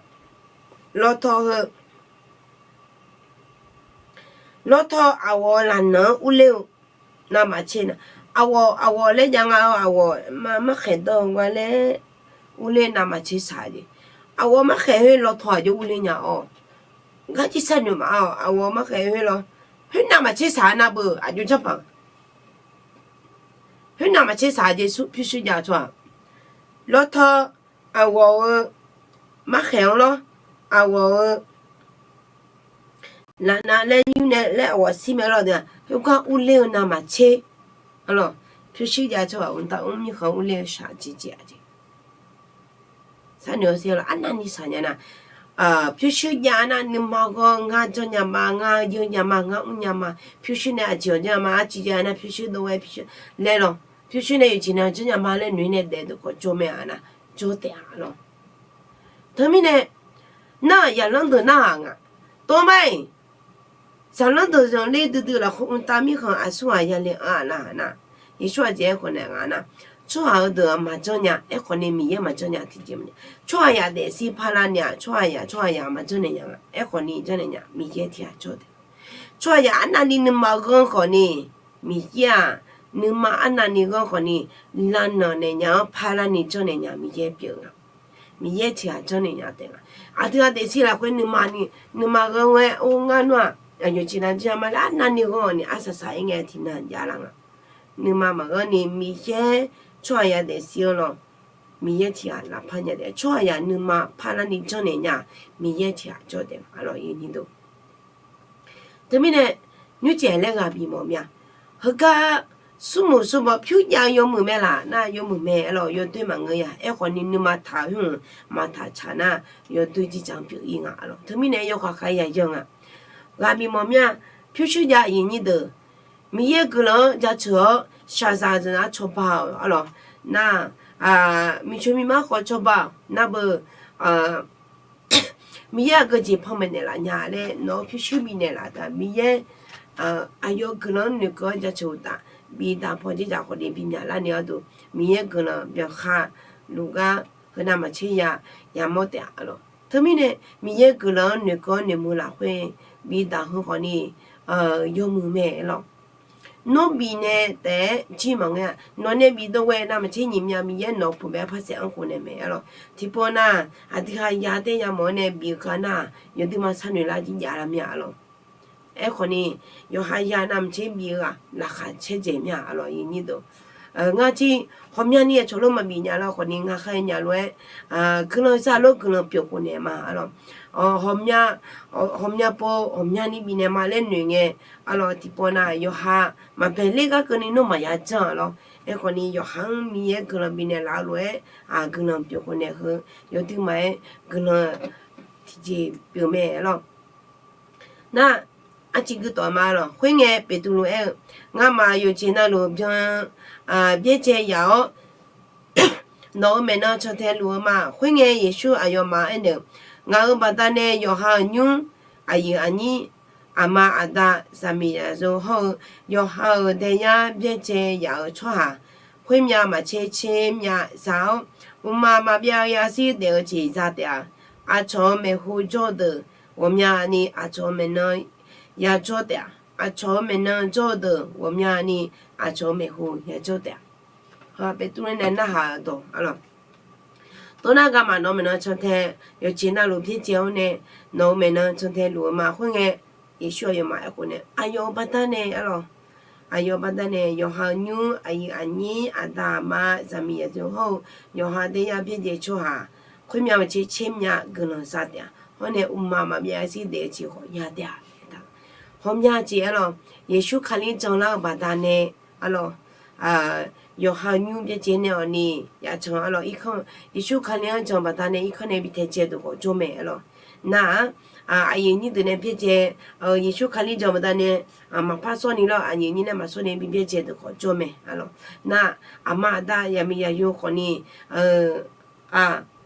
lawtaw heu lawtaw aqghawq-eu laqnanq-anr urler-eu navmaqtser nar, aqghawq aqghawq laer jav nga-awr aqghawq markhaeq dawr-eu nga laer urler navmaqtser shaq jeq. Aqghawq markhaeq khoer lawtaw aqjox urler nya-awr, garjir sar noeq maf-awr aqghawq markhaeq khoer lawr, khoer navmaqtser shaq navbeuq aqjox janrpaq, khoer navmaqtser shaq jeq pyurshuir jav tsawrhaq, lawtaw aqghawq-eu markhaeq-anr lawr, aqghawq-eu laqnav laer yur nae laer aqghawq shir mae lawr deuq-aq khoergar urler-eu navmaqtser. Arlawq, pyurshuir jav tsawrhaq mqtav mr mirkhanq urler-eu shaq jeq jeq-aq jeq. Sharnoeq-awr sher lawq, arnavni shaq nya nar, pyurshuir jav nar nuima ghanr ngar janrnya ma, ngar yeur nya ma, ngar mr nya ma, pyurshuir nae aqjeq-awq janrnya ma, arciv jav nar pyurshuir dov-aer pyurshuir laer lawq, pyurshuir nae yawqjeq nar janrnya ma laer noeq-ir nae daef deuq khawf jawr mae-a nar, jawr taef-a lawq. Teumirnae, nar-aq zaqlanr deuq nar-aq nga, tov mar-iq, zaqlanr deuq zanqler duidui lafkhoer mqtav mirkhanq aqsurghaq yale-anr-aq nar-aq nar, Yeqsur aqjeq aerkhawf naeq nga nar, tsawrhaq-eu deuq-aq maqjanr nya, aerkhawf ni Miqyaer maqjanr nya tiqjeq maqnya. Tsawrhaqzaq daefzir parlar ni-aq, tsawrhaqzaq tsawrhaqzaq maqjanr naeq nya nga, aerkhawf ni janrnaeq nya, Miqyaer tiqghaq jawr taef. Tsawrhaqzaq arnavni nuima ghanr khawf ni, Miqyaer-aq, nuima arnavni ghanr khawf ni, lavnanq naeq nya-anr parlar ni janrnaeq nya Miqyaer pyeuf nga. Miqyaer tiqghaq janrnaeq nya taef nga. Aqdui-aq daefzir lafkhoer nuima ni, nuima ghanr-aer or ngar nar-aq, aqyawf jeq nav janrnya ma laer arnavni ghanr-awq ni arsaq saq-ir ngae tiqnan javlar nga. Nuima maqghanr ni Miqyaer tsawrhaqzaq daefzir-anr lawr, Miqyaer tiqghaq lafpar nya taef. Tsawrhaqzaq nuima parlar ni janrnaeq nya, Miqyaer tiqghaq jawr taef nga. Arlawq, iqnyir deuq Teumirnae, nymrcif laer ghaq bif mawf mya. Heugar smrmuiq smrbaw pyur jav-eu yawmuiq mae laf nar yawmuiq mae, arlawq, yawdoer maqngeur ya. Aerkhawf ni nuima taq-eu hmq maqtaq tsaq nar, yawdoer jirdzaq-anr pyeuf-ir nga, arlawq. Teumirnae yawkhav khav yaqyan nga. Ghaq bif mawf mya, pyurshuir jav iqnyir deuq Miqyaer guiqlanq-anr jaceuq-awr shaqzaq zeuq nar cawba-awq arlawq. Nar, miqcoeq miqmar khawf cawba-awq. Nar beu, Miqyaer aqgeujeq panmaeq naeqlaf nya laer nawq-anr pyurshuir bifnaeq laf taq Miqyaer aqyawf guiqlanq-anr noeqkeuv-awr jaceuq uqtaf, bidaq paw dzerdzaq khawf ni bimyaq larni gharduq, Miqyaer guiqlanq byanqkha luf gar heunav maqtser ya, yamawr taef-a arlawq. Teumirnae Miqyaer guiqlanq-anr noeqkeuv-awr noeqmuiq lafkhoer bidaq heu khawf ni yawmuiq mae arlawq. Nawr bifnaeq taef-aer jir maqngeur-a. Nawq nae bif dov ghae navmaqtser nyiq myav Miqyaer nawq-eu puq bae-aer par saef-anr khofnaeq mae arlawq. Tiqpov nar, aqdui ha ya taer yamawf-awr nae bif-eu gar nar, yawduima sharnoeq lar jir jav lar mir-a arlawq. Aerkhawf ni, yawqha ya navmaqtser bif-eu-aq laqkhaq caerdzaeq mir-a arlawq. Ngar jir ghawqmyani aqcawq lof maqbif nya lar khawf ni, ngar khaer nya lof-aer guiqlanq za lof guiqlanq pyeuf khofnaeq ma arlawq. Ghawqmya pov ghawqmyani bifnaeq ma laer noeq ngae arlawq. Tiqpov nar yawqha maqbaeq ler gar keuvni nawr maqya janr-a lawr. Aerkhawf ni yawqha-anr Miqyaer guiqlanq bifnaeq laf-eu lof-aer guiqlanq pyeuf khofnaeq heu, yawduima-aer guiqlanq tiqjeq pyeuf mae arlawq. Nar, arciv guitawf ma lawq. Khoerngae Beqtuvluv aer-eu, Ngamaf yawqjeq navluf byan byaerdzae yaf-awr nawq-euq maeqnan cantae luf-eu ma. Khoerngae Yeqsur aqyawfmaf aernaeq-eu, Ngaq-euq baqdanae yawqha-euq nymr, aqyuif aqnyir, aqma aqda, zaqmiq zaqyo hawr-eu yawqha-euq daeyar byaerdzae yaf-euq tsawrhaq khoermyav maqtser tser myav za-awr, mqmaq maqbyav-eu yashir daef-eu jeq za taef-a. Aqcawq-euq maeqhu jawr-eu deuq ghawqmyani aqcawq-euq maeqnan yajawr taef-a. Aqcawq-euq maeqnan jawr-eu deuq ghawqmyani aqcawq-euq maeqhu yajawr taef-a. Beqtuvluv nae narhaq-eu dawq arlawq. Tov nar, ngamaf nawq-euq maeqnan cantae yawqjeq navluf byaerdzae-awr nae nawq-euq maeqnan cantae luf-eu ma. Khoerngae Yeqsur aqyawfmaf aerkhof nae, Aqyawf-euq baqdanae arlawq, aqyawf-euq baqdanae yawqha-euq nymr, aqyuif aqnyir, aqda aqma, zaqmiq zaqyo hawr-eu yawqha daeyar byaerdzae tsawrhaq khoermyav maqtser tser myav guiqlanq za taef-a. Hawr nae mqmaq maqbyav yashir daef-eu jeq khawf ya taef-a. Ghawqmya jeq arlawq, Yeqsur Kali-anr janlar-eu baqdanae arlawq, yawqha-euq nymr byaerdzae nae awq ni yaf can arlawq. Irkanr, Yeqsur Kali-anr jan baqdanae irkanr nae bi taedzae deuq khawf jawr mae arlawq. Nar-aq, aqyuif aqnyir deuq nae byaerdzae, Yeqsur Kali jan baqdanae maqpar sawr ni lawr, aqyuif aqnyir nae maqsawr ni bi byaerdzae deuq khawf jawr mae arlawq. Nar, aqma aqda, yaqmiq yaqyo khawf ni,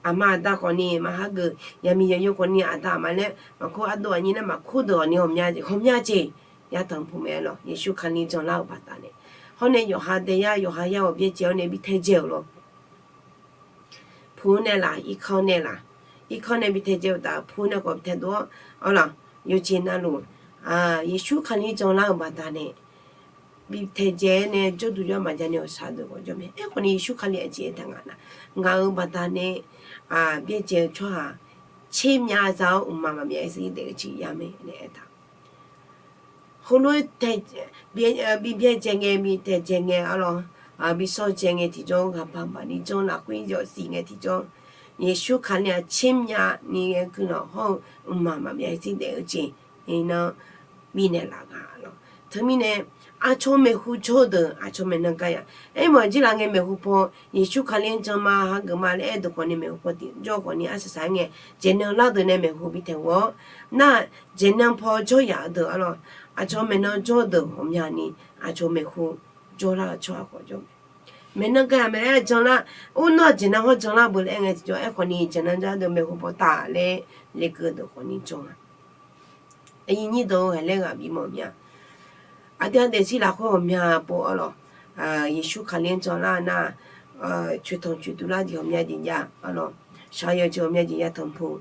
aqma aqda khawf ni maqhageuf, yaqmiq yaqyo khawf ni aqda aqma laer maqkur, ardov aqnyir nae maqkur deuq khawf ni ghawqmya jeq yatanq puq mae arlawq. Yeqsur Kali janlar-euq baqdanae, hawr nae yawqha daeyar yawqha yar-awq byaerdzae-awr nae bi taedzae-euq lawr. Pu nae laf, irkanr nae laf, irkanr nae bi taedzae-eu taf, pu nae khawf bi taedov-awr arlawq, yawqjeq navluf Yeqsur Kali janlar-euq baqdanae bi taedzae-aer nae jawrduq jawr maqjav ni awqshaq deuq khawf jawr mae. Aerkhawf ni Yeqsur Kali aqjeq aertaq nga nar, ngaq-euq baqdanae byaerdzae-eu tsawrhaq tser myav za-awr mqmaq maqbyav yashir daef-eu jeq ya mae laer aertaq. Heulof-aer bi byaerdzae ngae, bi taedzae ngae arlawq, bi sawr dzae ngae tiqjawr, ghaqbaq baqni janr lafkhoer yawfsiq ngae tiqjawr, Yeqsur Kali-aq tser myav ni ghae guiqlanq hawr-eu mqmaq maqbyav yashir daef-eu jeq iqnan bifnaeq laf nga lawr. Teumirnae aqcawq maeqhu jawr-eu deuq aqcawq maeqnan gayaf. Aermawf-aq jir laf ngae maeqhu paw Yeqsur Kali-anr jan ma, hageuf ma laer aer deuq khawf ni maeqhu paw tiqjawr khawf ni arsaq saq-aer ngae, jaeqnan lar deuq nae maeqhu bi taeq ghawq-awr nar, jaeqnan paw jawryaf-eu deuq arlawq, aqcawq maeqnan jawr-eu deuq ghawqmyani aqcawq maeqhu jawrlar-eu tsawrhaq khawf jawr mae. Maeqnan gayaf mae laer janlar, or nawr-aq jaeqnan hawr janlar beu laer aer ngae tiqjawr, aerkhawf ni jaeqnan jar deuq maeqhu paw taf laer lekeuv deuq khawf ni jawr nga. Aqyuif aqnyir deuq-or, haiq laer ghaq bimawf mir-a. Aqdui-aq daefzir lafkhoer ghawqmya pov arlawq, Yeqsur Kali-anr janlar nar, coeqtanq coeqduq lar jeq ghawqmya jeq jav arlawq, shaqyaw jeq ghawqmya jeq yatanq puq.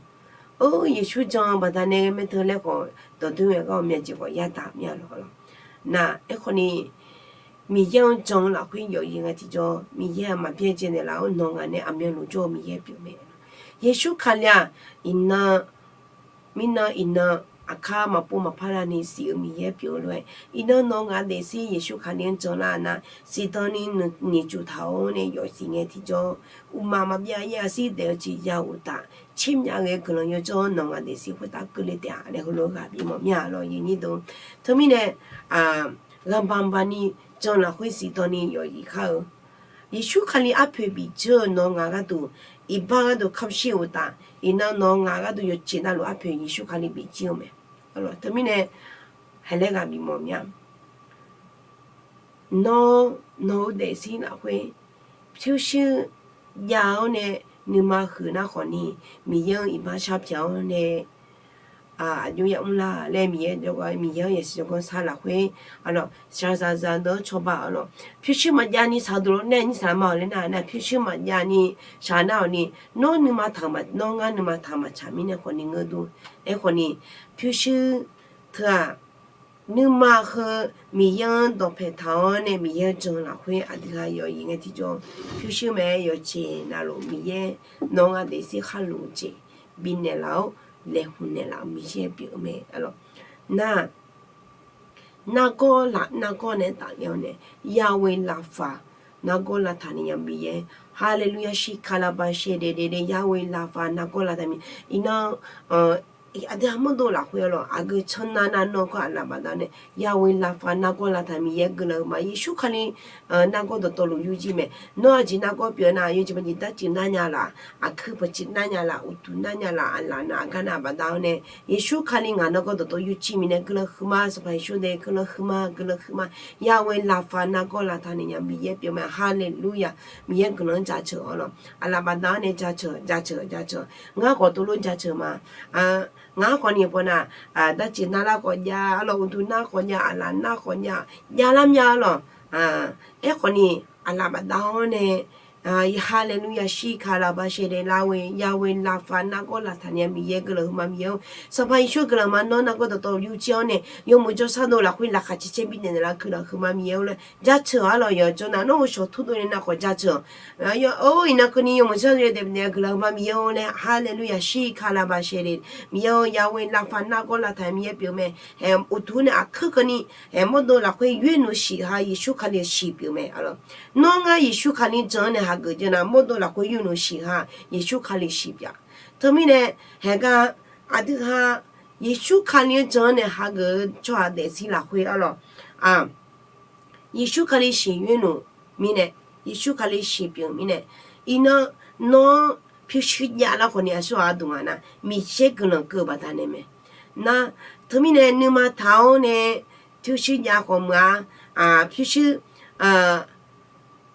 Or, Yeqsur jan-eu baqdanae ghae maer teu laer khawf dawqdoer ngae gar ghawqmya jeq khawf yadaq mir-a lawq arlawq. Nar, aerkhawf ni Miqyaer-anr jan-eu lafkhoer yawqyi ngae tiqjawr, Miqyaer-aq maqbyaerdzae naeq laf-awr nawq ngaq nae aqmyanluf jawr-eu Miqyaer pyeuf mae. Yeqsur Kali-aq iqnan mirnan iqnan aqkar maqpov maqpar lavni siq-eu Miqyaer pyeuf-eu lof-aer, iqnan nawq ngaq daefzir Yeqsur Kali-anr janlar nar, siqdan ni nyiq cuf taq-awr nae yawfsiq ngae tiqjawr, uqmaq maqbyav yashir daef-eu jeq ya uqtaf, tser myav ghae guiqlanq yawjawr-awr nawq ngaq daefzir khoertav keuvle taef-a laer heulof-aer ghaq bimawf mir-a lawq, aqyuif aqnyir deuq. Teumirnae ghaqbaq baqni jan lafkhoer siqdan ni yawfsiq kar-eu Yeqsur Kali arpoeq bifjir-eu nawq ngaq gharduq, iqbax gharduq kamq shir-eu uqtaf, iqnan nawq ngaq gharduq yawqjeq navluf arpoeq Yeqsur Kali bifjir-eu mae. Teumirnae haiq laer ghaq bimawf mir-a. Nawr, nawq-eu daefzir lafkhoer pyurshuir jav-awr nae nuima huiq nar khawfni, Miqyaer-anr iqbax shar pyaq-awr nae aqjox yamr lar laer Miqyaer jawrgar, Miqyaer-anr yasiq jawrgar sar lafkhoer, arlawq, shaqzaq zaq deuq-anr cawba arlawq. Pyurshuir maqjav ni shaqdeuq lof nae nyir saqlaq ma-awq laer nar, nar pyurshuir maqjav ni shaq nar-awq ni, nawr nuima taq, nawr ngar nuima taq maqtsaq mirnae khawfni ngeur dur. Aerkhawfni, pyurshuir teu-aq, nuima heu Miqyaer-anr dawqpae taq-awr nae Miqyaer-anr jan lafkhoer aqdui ha yawqyiq ngae tiqjawr, pyurshuir mae-aer yawqjeq navluf Miqyaer nawq-anr ghaq daefzir khar luf-eu jeq bifnaeq laf-awr laeqhmq naeqlaf-euq Miqyaer pyeuf-eu mae arlawq. Nar, nargawr laf nargawr nae tafler-awr nae, Yahweh Rapha, nargawr lavtaq ni nya Miqyaer. Haleluya, shir kalaba shae daef daef daef, Yahweh Rapha nargawr lavtaq ni. Iqnan, aqdui ha mawrdov lafkhoer arlawq, aqgeu cannav nav nawr kawr aqlaf bafdav nae, Yahweh Rapha nargawr lavtaq Miqyaer guiqlanq heu ma. Yeqsur Kali nargawr dawqtawvluf yurjir mae. Nawr aqjeq nargawr pyeuf nar, yawjeq maqjeq darcuiv nar nya laf, aqkuir pawqciv nar nya laf, uqduq nar nya laf, aqlaf nav aqgar nav bafdav-awr nae, Yeqsur Kali ngaq nargawr dawqtawv yurjir mirnae guiqlanq huiqma. Sanqpaq Yeqsur deuq guiqlanq huiqma, guiqlanq huiqma. Yahweh Rapha nargawr lavtaq ni nya Miqyaer pyeuf mae. Haleluya. Miqyaer guiqlanq-anr jaceuq arlawq. Aqlaf bafdav-awr nae jaceuq jaceuq jaceuq. Ngar khawf tov lof jaceuq ma. Ngar khawfni pawnav, darcuiv nar lar khawf jav arlawq, uqduq nar khawf jav, aqlaf nar khawf jav, javlar myav arlawq. Aerkhawfni, aqlaf bafdav-awr nae, Haleluya, shir kalaba shae daef, Yahweh Rapha nargawr lavtaq ni nya Miqyaer guiqlanq huiqma Miqyaer-or. Sanqpaq Yeqsur guiqlanq ma. Nawr nargawr dawqtawv yurjir-awr nae yawmuiq jawrshar dov lafkhoer laqkhaq caer caer bifnaeq naeqlaf guiqlanq huiqma Miqyaer-or laer jaceuq arlawq. Yawqjawr nav nawr-euq shawq tur dov nae nav khawf jaceuq. Iqnan keuvni yawmuiq jawrshar dov nae daef bifnaeq guiqlanq huiqma Miqyaer-or laer. Haleluya, shir kalaba shae daef. Miqyaer-or, Yahweh Rapha nargawr lavtaq Miqyaer pyeuf mae. Haeq uqduq nae aqkuir keuvni, haeq mawrdov lafkhoer yoernaeq shiq ha Yeqsur Kali-euq shiq pyeuf mae arlawq. Nawr ngar Yeqsur Kali jan-anr nae hageuf jeq nar, mawrdov lafkhoer yoernaeq shiq ha Yeqsur Kali shiq pyeuf-a. Teumirnae, haeq gar aqdui ha Yeqsur Kali-anr jan-anr nae hageuf-eu tsawrhaq daefzir lafkhoer arlawq, Yeqsur Kali shiq yoernaeq mirnae, Yeqsur Kali shiq pyeuf mirnae, iqnan nawr-anr pyurshuir jav lar khawfni aqsurghaq ardmq-a nar, Miqyaer guiqlanq keuv-eu baqdanae mae. Nar, teumirnae nuima taq-awr nae pyurshuir jav khawf meuq-a, pyurshuir,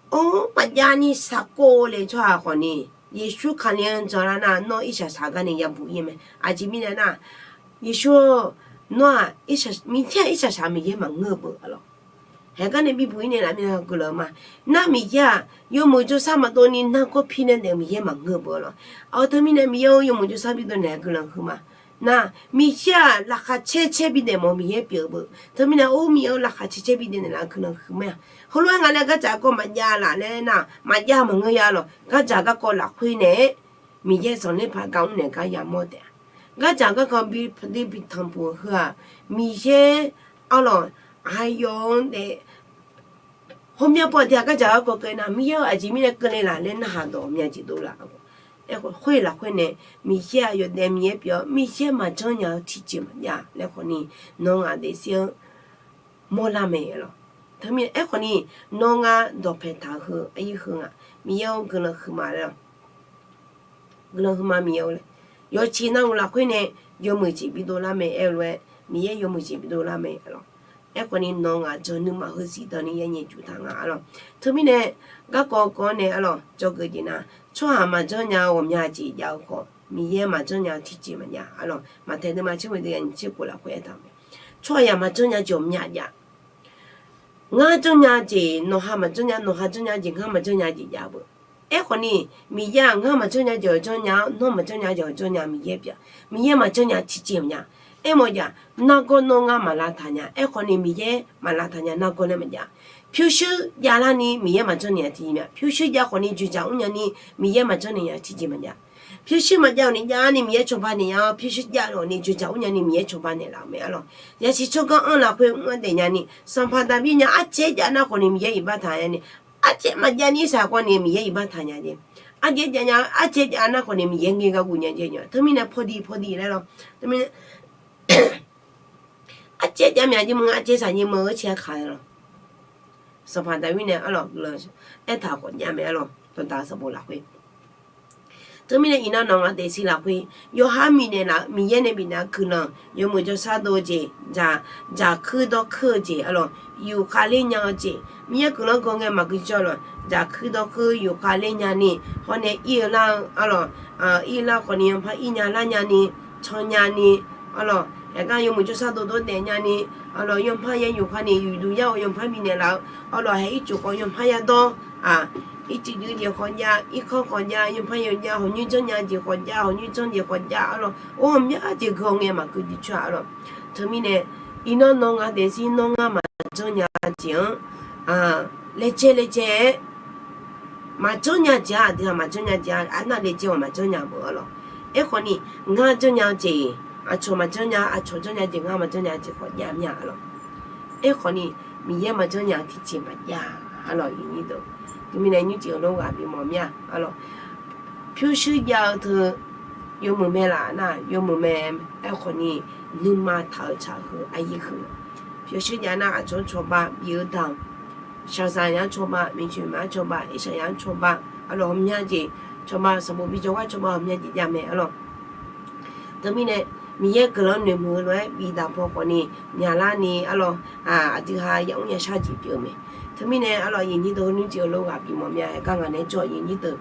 or, maqjav ni shaqkov le tsawrhaq khawfni, Yeqsur Kali-anr janlar nar, nawr irshaq shaq garni yabuq ir mae. Aqjeq mirnae nar, Yeqsur-or, nawr-aq, Miqyaer-aq irshaq shaq Miqyaer maqngeur-eu beu arlawq. Haeq garni bibuq ir naeqlaf mirnae guiqlanq ma. Nar Miqyaer-aq yawmuiq jawrshar maqdov ni nargawr pir nae daef-eu Miqyaer maqngeur-eu beu arlawq. Awq, teumirnae Miqyaer-or, yawmuiq jawrshar bidov naeq guiqlanq huiqma. Nar, Miqyaer-aq laqkhaq caer caer bidaef mawf Miqyaer pyeuf-eu beu. Teumirnae or, Miqyaer-or, laqkhaq caer caer bidaef naeqlaf guiqlanq huiqma-a. Heulof-aer nga laer gardzaq garkawv maqjav laf laer nar, maqjav maqngeur ya lawq. Gardzaq garkawv lafkhoer nae-aer Miqyaer zanqler paq gar mr naeq gar yamawr taef-a. Gardzaq garkawv bi paqdir bi tanqpuq-eu heu-aq, Miqyaer arlawq, aqyawf-anr nae hawmya pawv aqdui-aq gardzaq garkawv keuvle nar, Miqyaer-or, aqjeq mirnae keuvle laf laer narhaq dawq ghawqmya jeq dov laf. Aerkhawf khoer lafkhoer nae, Miqyaer aqyawf daef Miqyaer pyeuf-awr, Miqyaer maqjanr nya-eu tiqjeq maqjav laer khawfni, nawq-anr ghaq daefzir-anr mawrlar mae arlawq. Teumirnae aerkhawfni, nawr ngar dawqpae taq-eu heu, aqyuif heu nga, Miqyaer-or, guiqlanq huiqma laer-awq. Guiqlanq huiqma Miqyaer-or laer. Yawqjeq navluf lafkhoer nae yawmuiq jeq bidov lar mae aer-eu lof-aer, Miqyaer yawmuiq jeq bidov lar mae arlawq. Aerkhawfni nawq-anr ghaq jan nuima heu zifdan ni yaer nyae juf taq nga arlawq. Teumirnae garkawv kawv-anr nae arlawq, dzawgeuf jeq nar, tsawrhaq maqjanr nya-eu ghawqmya jeq jav-eu khawf, Miqyaer maqjanr nya-eu tiqjeq maqjav arlawq. Maqtaeq deuvma tser ghoeq deuq yaq nyiq tser khof lafkhoer aertaq-eu mae. Tsawrhaq yaq maqjanr nya jeq ghawqmya jav. Ngar janrnya jeq nawqha maqjanr nya, nawqha janrnya jeq ngar maqjanr nya jeq jav-eu beu. Aerkhawfni, Miqyaer-aq ngar maqjanr nya jeq-awq janrnya-awr, nawr maqjanr nya jeq-awq janrnya Miqyaer pyeuf. Miqyaer maqjanr nya tiqjeq maqjav. Aermawf-eu jeq-aq, nargawr nawr ngar maqlavtaq nya. Aerkhawfni Miqyaer maqlavtaq nya nargawr laer maqjav. Pyurshuir javlarni Miqyaer maqjanr naeq nya tiqjeq maqjav. Pyurshuir jav khawfni dzoeqdzaq mr nyani Miqyaer maqjanr naeq nya tiqjeq maqjav. Pyurshuir maqjav-awq ni javni Miqyaer cawba naeq nya-awr, pyurshuir jav-awq ni dzoeqdzaq mr nyani Miqyaer cawba naeq laf-eu mae arlawq. Yasiq tsawrganr anr lafkhoer mr-anr daef nyani, Sanqpaq Daqbir nya arcaev jav nar khawfni Miqyaer iqbax taq nyani, arcaev maqjav ni irsaq khawfni Miqyaer iqbax taq nya jeq. Arcaev jav nya, arcaev jav nar khawfni Miqyaer ngae gar guv nya jeq nya. Teumirnae pawdiq pawdiq laer lawr. Teumirnae arcaev jav mya jeq meuq nga, arcaev saq nyae meuq-eu ciq-a kaq lawq. Sanqpaq Daqbir nae arlawq guiqlanq aertaq khawf jav mae arlawq. Dawqdaq sanqbof lafkhoer Teumirnae iqnan nawq-anr daefzir lafkhoer yawqha bifnaeq laf-eu Miqyaer nae bifnaeq-eu guiqlanq yawmuiq jawrshar dov-eu jeq, dzaqkuir dawrkuir-eu jeq arlawq, yufkhav ler nya-eu jeq, Miqyaer guiqlanq-anr gawr ngae maqgui jawr lawq, dzaqkuir dawrkuir yufkhav ler nyani, hawr nae ir-eu lar-eu arlawq, ir lar khawfni yanpar ir nya lar nyani, can nyani arlawq, yaqgar yawmuiq jawrshar dov dov daef nyani arlawq, yanpar ya yufkhav ni yuqduq yar-awr yanpar bifnaeq laf-eu arlawq, hae ircuf khawf yanpar yadawr-aq, ircuf juif jeq khawf jav, irkanr khawf jav, yanpar yawjav, hawqnyoer janrnya jeq khawf jav, hawqnyoer janr jeq khawf jav arlawq, or ghawqmya jeq gui-awr ngae maqgui jir coer-a arlawq. Teumirnae iqnan nawq ngaq daefzir nawr ngar maqjanr nya jeq-anr laejae laejae-aer maqjanr nya jeq-a, aqdui-aq maqjanr nya jeq-a, arnav daefzir-awq maqjanr nya beu arlawq. Aerkhawfni ngar janrnya-eu jeq aqcawq maqjanr nya, aqcawq janrnya jeq ngar maqjanr nya jeq khawf jav mir-a arlawq. Aerkhawfni Miqyaer maqjanr nya-eu tiqjeq maqjav arlawq, iqnyir deuq. Teumirnae nymrcif heulof ghaq bimawf mir-a arlawq. Pyurshuir jav-eu teu yawmuiq mae laf nar yawmuiq mae. Aerkhawfni nuima taq-eu tsaq heu aqyuif heu pyurshuir jav nar aqcawq-anr cawba bif-eu daq, shaqzaq-anr cawba, miqcoeq maqanr cawba, irsaqzaq-anr cawba arlawq, ghawqmya jeq cawba, sanqbof bijawr gar cawba, ghawqmya jeq jav mae arlawq. Teumirnae Miqyaer guiqlanq noeqmuiq-eu lof-aer bifdaq paw khawfni myaqlar ni arlawq, aqdui ha yamr yashar jeq pyeuf-eu mae. Teumirnae arlawq, iqnyir deuq nymrcif heulof ghaq bimawf mir-a, aergar ngaq nae jawr-eu iqnyir deuq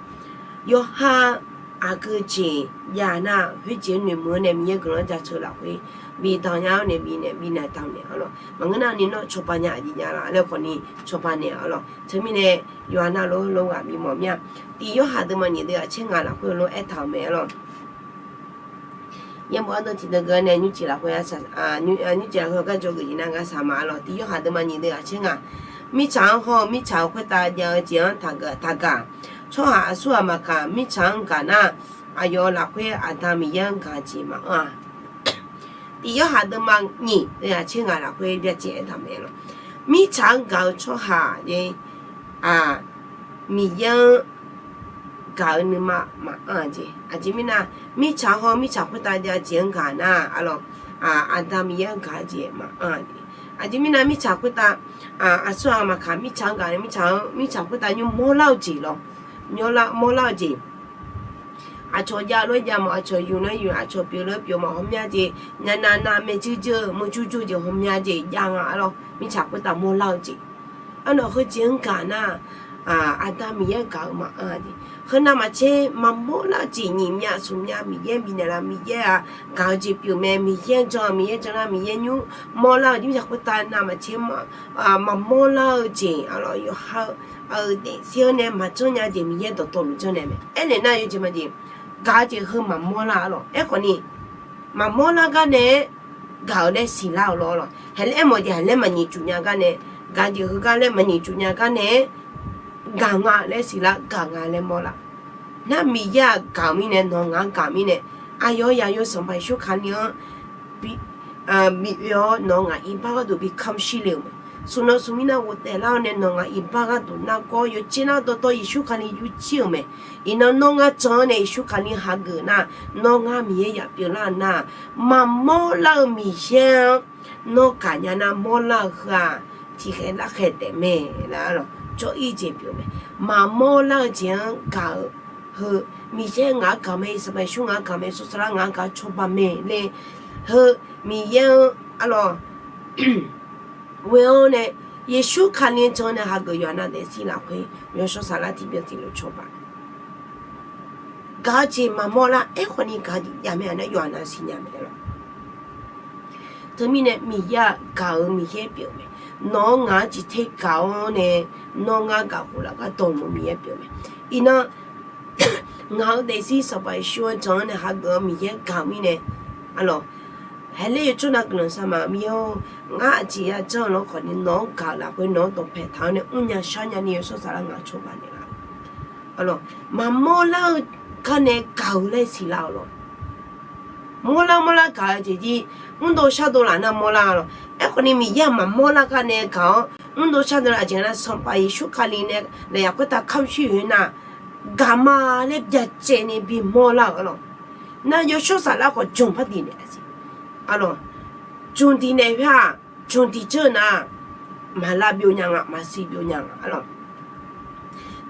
yawqha aqgeu jeq jav nar khoerjeq-anr noeqmuiq-awr nae Miqyaer guiqlanq jaceuq lafkhoer bifdaq nya-awr nae bifnaeq bifnaeq daq naeq arlawq. Maqngeur nar ni nawr cawba nya aqjeq jav la laer khawfni cawba naeq arlawq. Teumirnae yawqha navluf lof ghaq bimawf mir-a. Tiq Yorhaq deuvma nyiq deuv ghaq tser ngaq lafkhoer lof aertaq-euq mae arlawq. Yaerbof ardeuv tiqdeuv geu-awr nae nymrcif lafkhoer nymrcif lafkhoer gar jawrgeuf jeq nar ngar saqma arlawq. Tiq Yorhaq deuvma nyiq deuv ghaq tser ngaq, mirtsaq-anr hawr-eu mirtsaq-euq khoertav jav-eu jeq-anr taqgaq. Tsawrhaq aqsur ghaq maqkaq mirtsaq-anr gaq nar, aqyawf lafkhoer Aqda Miqyaer-anr gaq-eu jeq maqanr-a. Tiq Yorhaq deuvma nyiq deuv ghaq tser ngaq lafkhoer byacaevni aertaq mae arlawq. Mirtsaq-anr gaq-eu tsawrhaq-aq, Miqyaer-anr gaq-eu nuima maqanr-a jeq. Aqjeq mirnae mirtsaq hawr mirtsaq khoertav jav-eu jeq-anr gaq nar arlawq, Aqda Miqyaer-anr gaq-eu jeq maqanr-a jeq. Aqjeq mirnae mirtsaq khoertav, aqsur ghaq maqkaq mirtsaq-anr gaq-eu mirtsaq-anr mirtsaq khoertav nymr mawrlar-eu jeq lawr, mawrlar-eu jeq aqcawq jav lof-aer jav mawf, aqcawq yuf lof-aer yuf, aqcawq pyeuf lof-aer pyeuf mawf, ghawqmya jeq, navnav navmae juir juir-eu meuq juir juir-eu jeq ghawqmya jeq jav nga arlawq, mirtsaq khoertav mawrlar-eu jeq. Arlawq heujeq-anr gaq nar, Aqda Miqyaer-anr gaq-eu maqanr-a jeq. Heu navmaqtser maqmawr lar-eu jeq nyiq myav smq myav Miqyaer bifnaeq laf, Miqyaer-aq gaq-eu jeq pyeuf mae, Miqyaer-anr jan, Miqyaer jan nar Miqyaer nymr mawrlar-eu jeq mirtsaq khoertav navmaqtser maqmawr lar-eu jeq arlawq, yawqha-eu daefzir-anr nae maqjanr nya jeq Miqyaer dawqtawvluf janrnaeq mae. Aernaeq nar yawjeq majeq gaq-eu jeq heu maqmawr lar arlawq. Aerkhawfni maqmawr lar gar nae gaq-eu laer siqlar-eu lawr arlawq. Haeq laer aermawf jeq haeq laer maqnyiq cuf nya gar nae, gaq jeq heugar laer maqnyiq cuf nya gar nae, gaq nga laer siqlar, gaq nga laer mawrlar. Nar Miqyaer-aq gaq-eu mirnae nawq ngaq-anr gaq mirnae, aqyawf yaqyo Sanqpaq Yeqsur Kali-anr bioe-awr nawq ngaq iqbax gharduq bi kamq shir le-euq mae. Smq nan smq mir nar ghofdaef lar-awr nae nawq ngaq iqbax gharduq nargawr yawqjeq nar dawqtawv Yeqsur Kali yurjir-euq mae. Iqnan nawr ngar jan-anr nae Yeqsur Kali hageuf nar, nawr ngar Miqyaer yaf pyeuflar nar, maqmawr lar-eu Miqyaer-anr nawr gaqnya nar mawrlar-eu heu-aq, tiqkhaeq larkhaeq taef mae laer arlawq, jawr-ir jeq pyeuf mae. Maqmawr lar-eu jeq-anr gaq-eu heu, Miqyaer ngaq-anr gaq mae, Sanqpaq Yeqsur ngaq-anr gaq mae, Yawshawr Saflar ngaq-anr gaq-eu cawba mae laer heu, Miqyaer-anr arlawq ghoe-awr nae, Yeqsur Kali jan nae hageuf yawqha navluf daefzir lafkhoer Yawshawr Saflar tiqbyan tiqlof cawba gaq-eu jeq maqmawr lar. Aerkhawfni gaq-eu jeq jav mae, aqnav yawqha navluf siqnya mae arlawq. Teumirnae Miqyaer-aq gaq-eu Miqyaer pyeuf mae. Nawq-anr ngaq-anr ciqter gaq-awr nae nawr ngar gaq khof laf gar dawq-eu Miqyaer pyeuf mae. Iqnan ngaq-euq daefzir Sanqpaq Yeqsur-anr jan-anr nae hageuf-eu Miqyaer gaq-eu mirnae arlawq, haeqler yawcawr nav guiqlanq sar ma Miqyaer-or, ngar aqjeq ya janr-eu lawr khawfni nawq-anr gaq-eu lafkhoer nawq-anr dawqpae taq-awr nae mrnya sharnya ni Yawshawr Saflar ngaq-anr cawba naeqlaf-awq. Maqmawr lar-eu gar nae gaq-eu laer siqlar-awq lawq. Mawrlar mawrlar gaq-eu jeq jir, mrdov shardov laf nar mawrlar lawq. Aerkhawfni Miqyaer-aq maqmawr lar gar nae gaq-awr mrdov shardov laf jeq nar Sanqpaq Yeqsur Kali nae lafyaq khoertav kamq shir-euq nar, gaqma laer byacaevni bimawr lar-euq arlawq. Nar Yawshawr Saflar khawf jmq par diq naeq-a siq arlawq. Jmq diq naeq khoer-aq, jmq diq dzeur-eu nar, maqlar byov nya nga, maqsiq byov nya nga arlawq.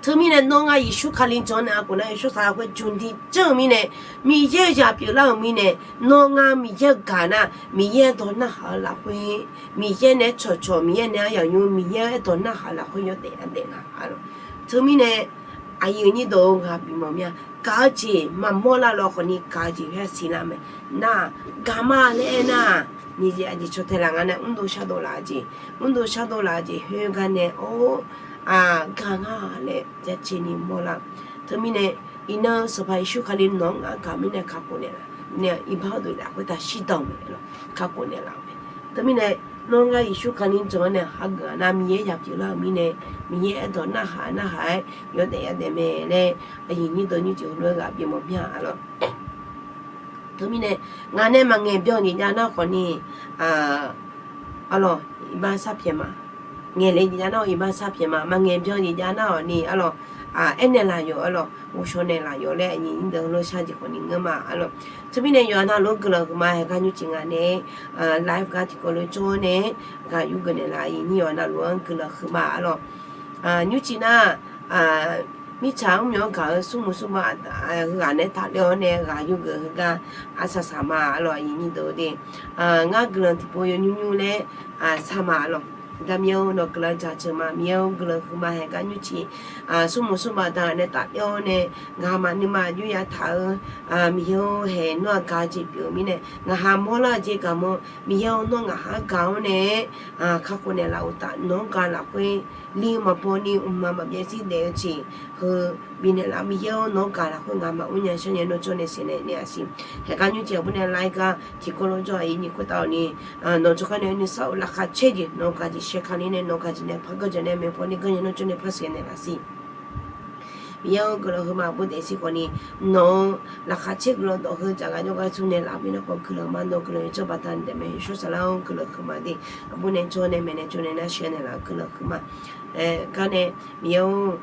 Teumirnae nawr ngar Yeqsur Kali jan nae aqkhof nar yawshawr saqlaq khoer jmq di janr-eu mirnae, Miqyaer-eu zaq pyeuflar-euq mirnae, nawr ngar Miqyaer-eu gaq nar Miqyaer dawq narhaq-eu lafkhoer, Miqyaer nae-aer cawqcawq, Miqyaer nae-aer yaqnymr, Miqyaer-eu aerdawq narhaq-eu lafkhoer yawdaef yadaef nga. Teumirnae aqyuif nyir deuq-or, ghaq bimawf mir-a. Gaq-eu jeq maqmawr lar lawkhawf ni gaq-eu jeq khoer-aq siqlar mae. Nar-aq, gaq ma laer aernar-aq, nyiq jeq aqjeq caw tae laf nga nae mrdov shardov laf-eu jeq, mrdov shardov laf-eu jeq khoergar nae or, gaq nga laer jaceuq ni mawrlar. Teumirnae iqnan Sanqpaq Yeqsur Kali nawq-anr ngar gaq mirnae kakhof naeqlaf, nae iqbax deuq lafkhoer taq shirdan-eu mae lawq, kakhof naeqlaf-eu mae. Teumirnae nawr ngar Yeqsur Kali jan-anr nae hageuf-a nar Miqyaer zaq pyeuflar-euq mirnae, Miqyaer aerdawq narhaq narhaq-aer yawdaef yadaef mae laer aqyuif nyir deuq nymrcif heulof-aer ghaq bimawf mir-a lawq. Teumirnae ngaq nae maqngaeq byan-eu jeq jav nar khawf ni, arlawq, iqbax sharpyaeq ma. Ngaeqle jeq jav nar-awq iqbax sharpyaeq ma. Maqngaeq byan jeq jav nar-awq ni arlawq, aernaeq laf yawq arlawq, ghovshaw naeq laf yawq laer aqyuif nyir deuq heulof shar jeq khawf ni ngeur ma arlawq. Teumirnae yawqha navluf-anr guiqlanq huiqma. Haeqgar nymrcif ngaq nae live gar tiqkawv lof jawr-awr nae ghaq yurgeuf naeqlaf aqyuif nyir yawqha navluf-anr guiqlanq huiqma arlawq. Nymrcif nar mirtsaq mrmyawq-anr gaq-eu smrmuiq smrbav heughaq nae tafler-awr nae ghaq yurgeuf heugar arsaq saq ma arlawq aqyuif nyir deuq de. Ngar guiqlanq tiqpov yawnymr nymr laer sar ma arlawq. Aqda Miqyaer-or, nawq guiqlanq jaceuq ma. Miqyaer-or, guiqlanq huiqma. Haeqgar nymrcif smrmuiq smrbav daq nae tafler-awr nae ngaq maqnuima aqjox yataq-eu, Miqyaer-or, haeq nawr-aq gaq-eu jeq pyeuf-eu mirnae ngaqha mawrlar-eu jeq gaq mawr. Miqyaer-or, nawr ngaqha gaq-awr nae kakhof naeqlaf uqtaf nawq-anr gaq lafkhoer li-eu maqbaw ni mqmaq maqbyav zir daef-eu jeq heu bifnaeq laf. Miqyaer-or, nawq-anr gaq lafkhoer ngaq maqmr nya shar nya nawr jawr nae saeqnaeq naeq-a siq. Haeqgar nymrcif aqbur nae live gar tiqkawv lof jawr aqyuif nyir khoertav-awq ni, nawq jawrgar nae nuisar-euq laqkhaq caer jeq nawq-eu gaq jeq shaer kali nae nawq-eu gaq jeq nae par ganr jaq nae maeqpaw ni ganr nya nawr jawr nae par saeqnaeq laf siq. Miqyaer-or, guiqlanq huiqma. Aqbur daefzir khawf ni nawq-eu laqkhaq caer guiqlanq dawq heu jaqghaq jawrgar tsur naeqlaf-eu mirnae khawf guiqlanq ma. Nawq-eu guiqlanq yawjawr baqda nae daefmae. Yawshawr saqlar-anr guiqlanq huiqma de. Aqbur nae jawr nae maeqnaeq jawr nae nar sheuqnaeq laf-eu guiqlanq huiqma. Gar nae Miqyaer-or,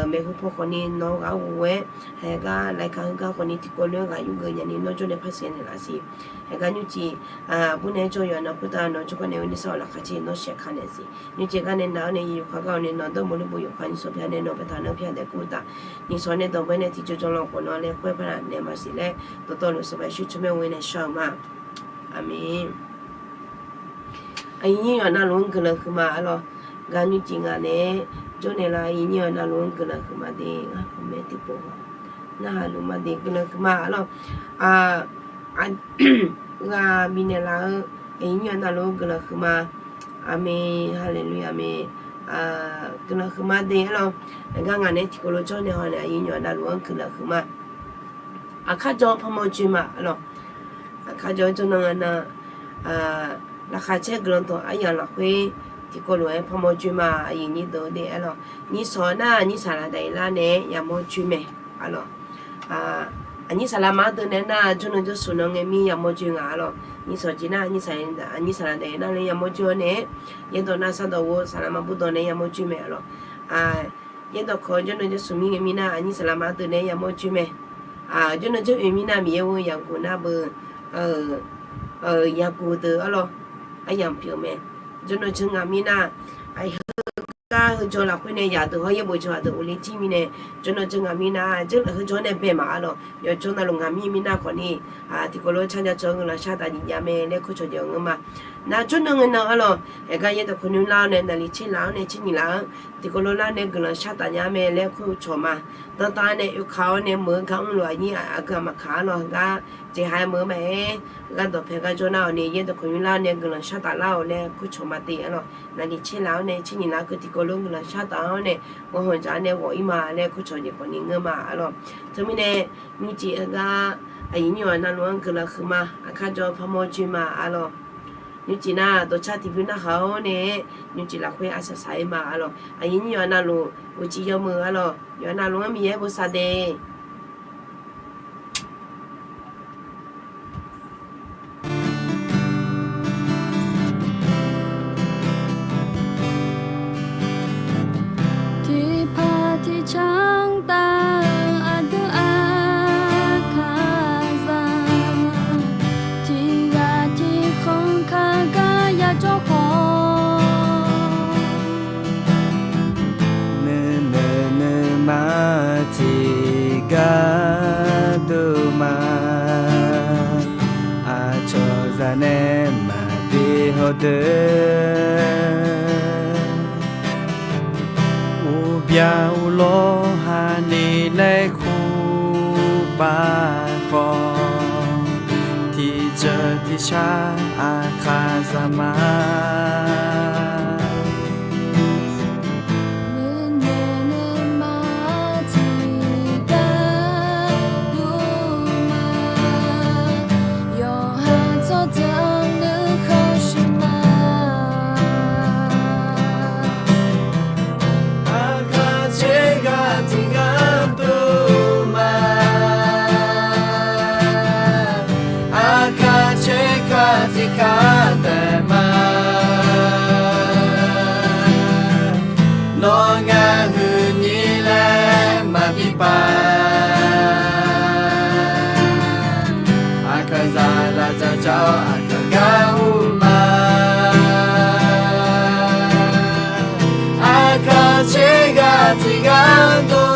maeqhu paw khawf ni nawq-eu ghaq-anr ghof-aer, haeqgar laqkhaq heugar khawf ni tiqkawv lof-aer ghaq yurgeuf nya ni nawr jawr nae par saeqnaeq laf siq. Haeqgar nymrcif aqbur nae jawr yawqha navluf khoertav nawq jawrgar nae nuisar-euq laqkhaq caer nawr shaef ka naeq siq. Nymrcif gar nae naq-awr nae yawkaq gar-awr nae nawq dawrmawq lurbof yawkaq nyiq sawq pyaeq nae nawq baetaq nae pyaeq daef kur taf. Nyiq sawq nae dawq bae nae tiqjawr jawr lanq khawf nawq laer khoer par laf naeq maqsiq laer dawqtawvluf Sanqpaq Yeqsur tsawrmyanr ghoe nae shar-eu ma. Aqmeq. Aqyuif nyir yawqha navluf-anr guiqlanq huiqma arlawq. Gar nymrcif ngaq nae jawr naeqlaf aqyuif nyir yawqha navluf-anr guiqlanq huiqma de. Ngar comment tiqpov narhaq luf ma de guiqlanq huiqma arlawq. Ghaq bifnaeq laf-eu aqyuif nyir yawqha navluf-anr guiqlanq huiqma. Aqmeq, haleluya, aqmeq. Guiqlanq huiqma de arlawq. Aqgar ngaq nae tiqkawv lof jawr nae haw nae aqyuif nyir yawqha navluf-anr guiqlanq huiqma. Aqkar jawr-awr parmawr joe ma arlawq. Aqkar jawr-awr jawrnan nga nar, laqkhaq caer guiqlanq dawq aryamq lafkhoer tiqkawv lof-aer parmawr joe ma. Aqyuif nyir deuq de arlawq. Nyiq sawq nar aqnyir saqlaq daqyeq lar nae yamawr joe mae arlawq. Aqnyir saqlaq ma-anr deuv nae nar jawrnan jawrsmq nan ngae mir yamawr joe nga arlawq. Nyiq sawq jeq nar aqnyir saqlaq daqyeq nar nae yamawr joe-awr nae, yaerdawq nar sardawq ghof saqlaq ma burdawq nae yamawr joe mae arlawq. Yaerdawq kawq jawrnan jawrsmq mir ngae mir nar aqnyir saqlaq ma-anr deuv nae yamawr joe mae. Jawrnan jawr oe mir nar Miqyaer-or, yaqguq nar beu, yaqguq deuq arlawq, aryamq pyeuf mae. Jawrnan jawr ngaq mir nar, heugar heujaw lafkhoer nae yaqdeuq hawr yaerbof jawq aqdeuq uqle jir mirnae, jawrnan jawr ngaq mir nar, jawr heu jawr nae bae maq arlawq. Yawqjawr navluf ngaq mir mir nar khawf ni, tiqkawv lof-aer carjav cawq-anr guiqlanq shar taf nyiq jav mae laer kur cawq jeq-awq ngeur ma. Nar jawrnan ngae nan arlawq, haeqgar yaerdawq kawq nymr lar-awr nae naqli tser laf-awr nae tser nyiq laf-anr tiqkawv lof lar nae guiqlanq shar taf nya mae laer kur cawq ma. Dantav nae oekaq-awr nae meuq-eu gar mrluf aqnyir aqgeu aqmaqkaq arlawq, heugar jeqha-aer meuq-eu mae-aer, heugar dawqpae gar jawr nar-awq ni yaerdawq kawq nymr lar-awr nae guiqlanq shar taf lar-awq laer kur cawq ma de arlawq. Naqli tser laf-awr nae tser nyiq laf keuv tiqkawv lof guiqlanq shar taf-awr nae, ghawqhanq dzaq-awr nae ghawq-ir ma laer kur cawq jeq khawf ni ngeur ma arlawq. Teumirnae nymrcif heugar aqyuif nyir yawqha navluf-anr guiqlanq huiqma. Aqkar jawr-awr parmawr joe ma arlawq. Nymrcif nar dawqcar tiqbymr narhaq-awr nae, nymrcif lafkhoer arsaq saq-ir ma arlawq. Aqyuif nyir yawqha navluf uqcif yawmuiq arlawq. Yawqha navluf-anr Miqyaer bosav de. Tiqpaq tiqcanr taf-eu aqdui aqkaqzaq, tiqghaq tiqkhanq kaqgar yajawr khawf, maeqnaeq naeq deuq, uqbyaq uqlawr haqni laer khurpaq khawf, tiqjeuq tiqshar aqkaq zaq ma. Nuinoeq nuima tiqgar dov ma, yawqha tsawrjeuq nuikhanr shuif ma. Aqkaq tserghaq tiqgar dov ma, aqkaq tserghaq tiqgar taef ma. Nawr ngar huiqnyir laer maqbi paq, aqkaqzaq lafdzaq dzaq-awr aqkaq gar ur ma. Aqkaq tserghaq tiqgar dov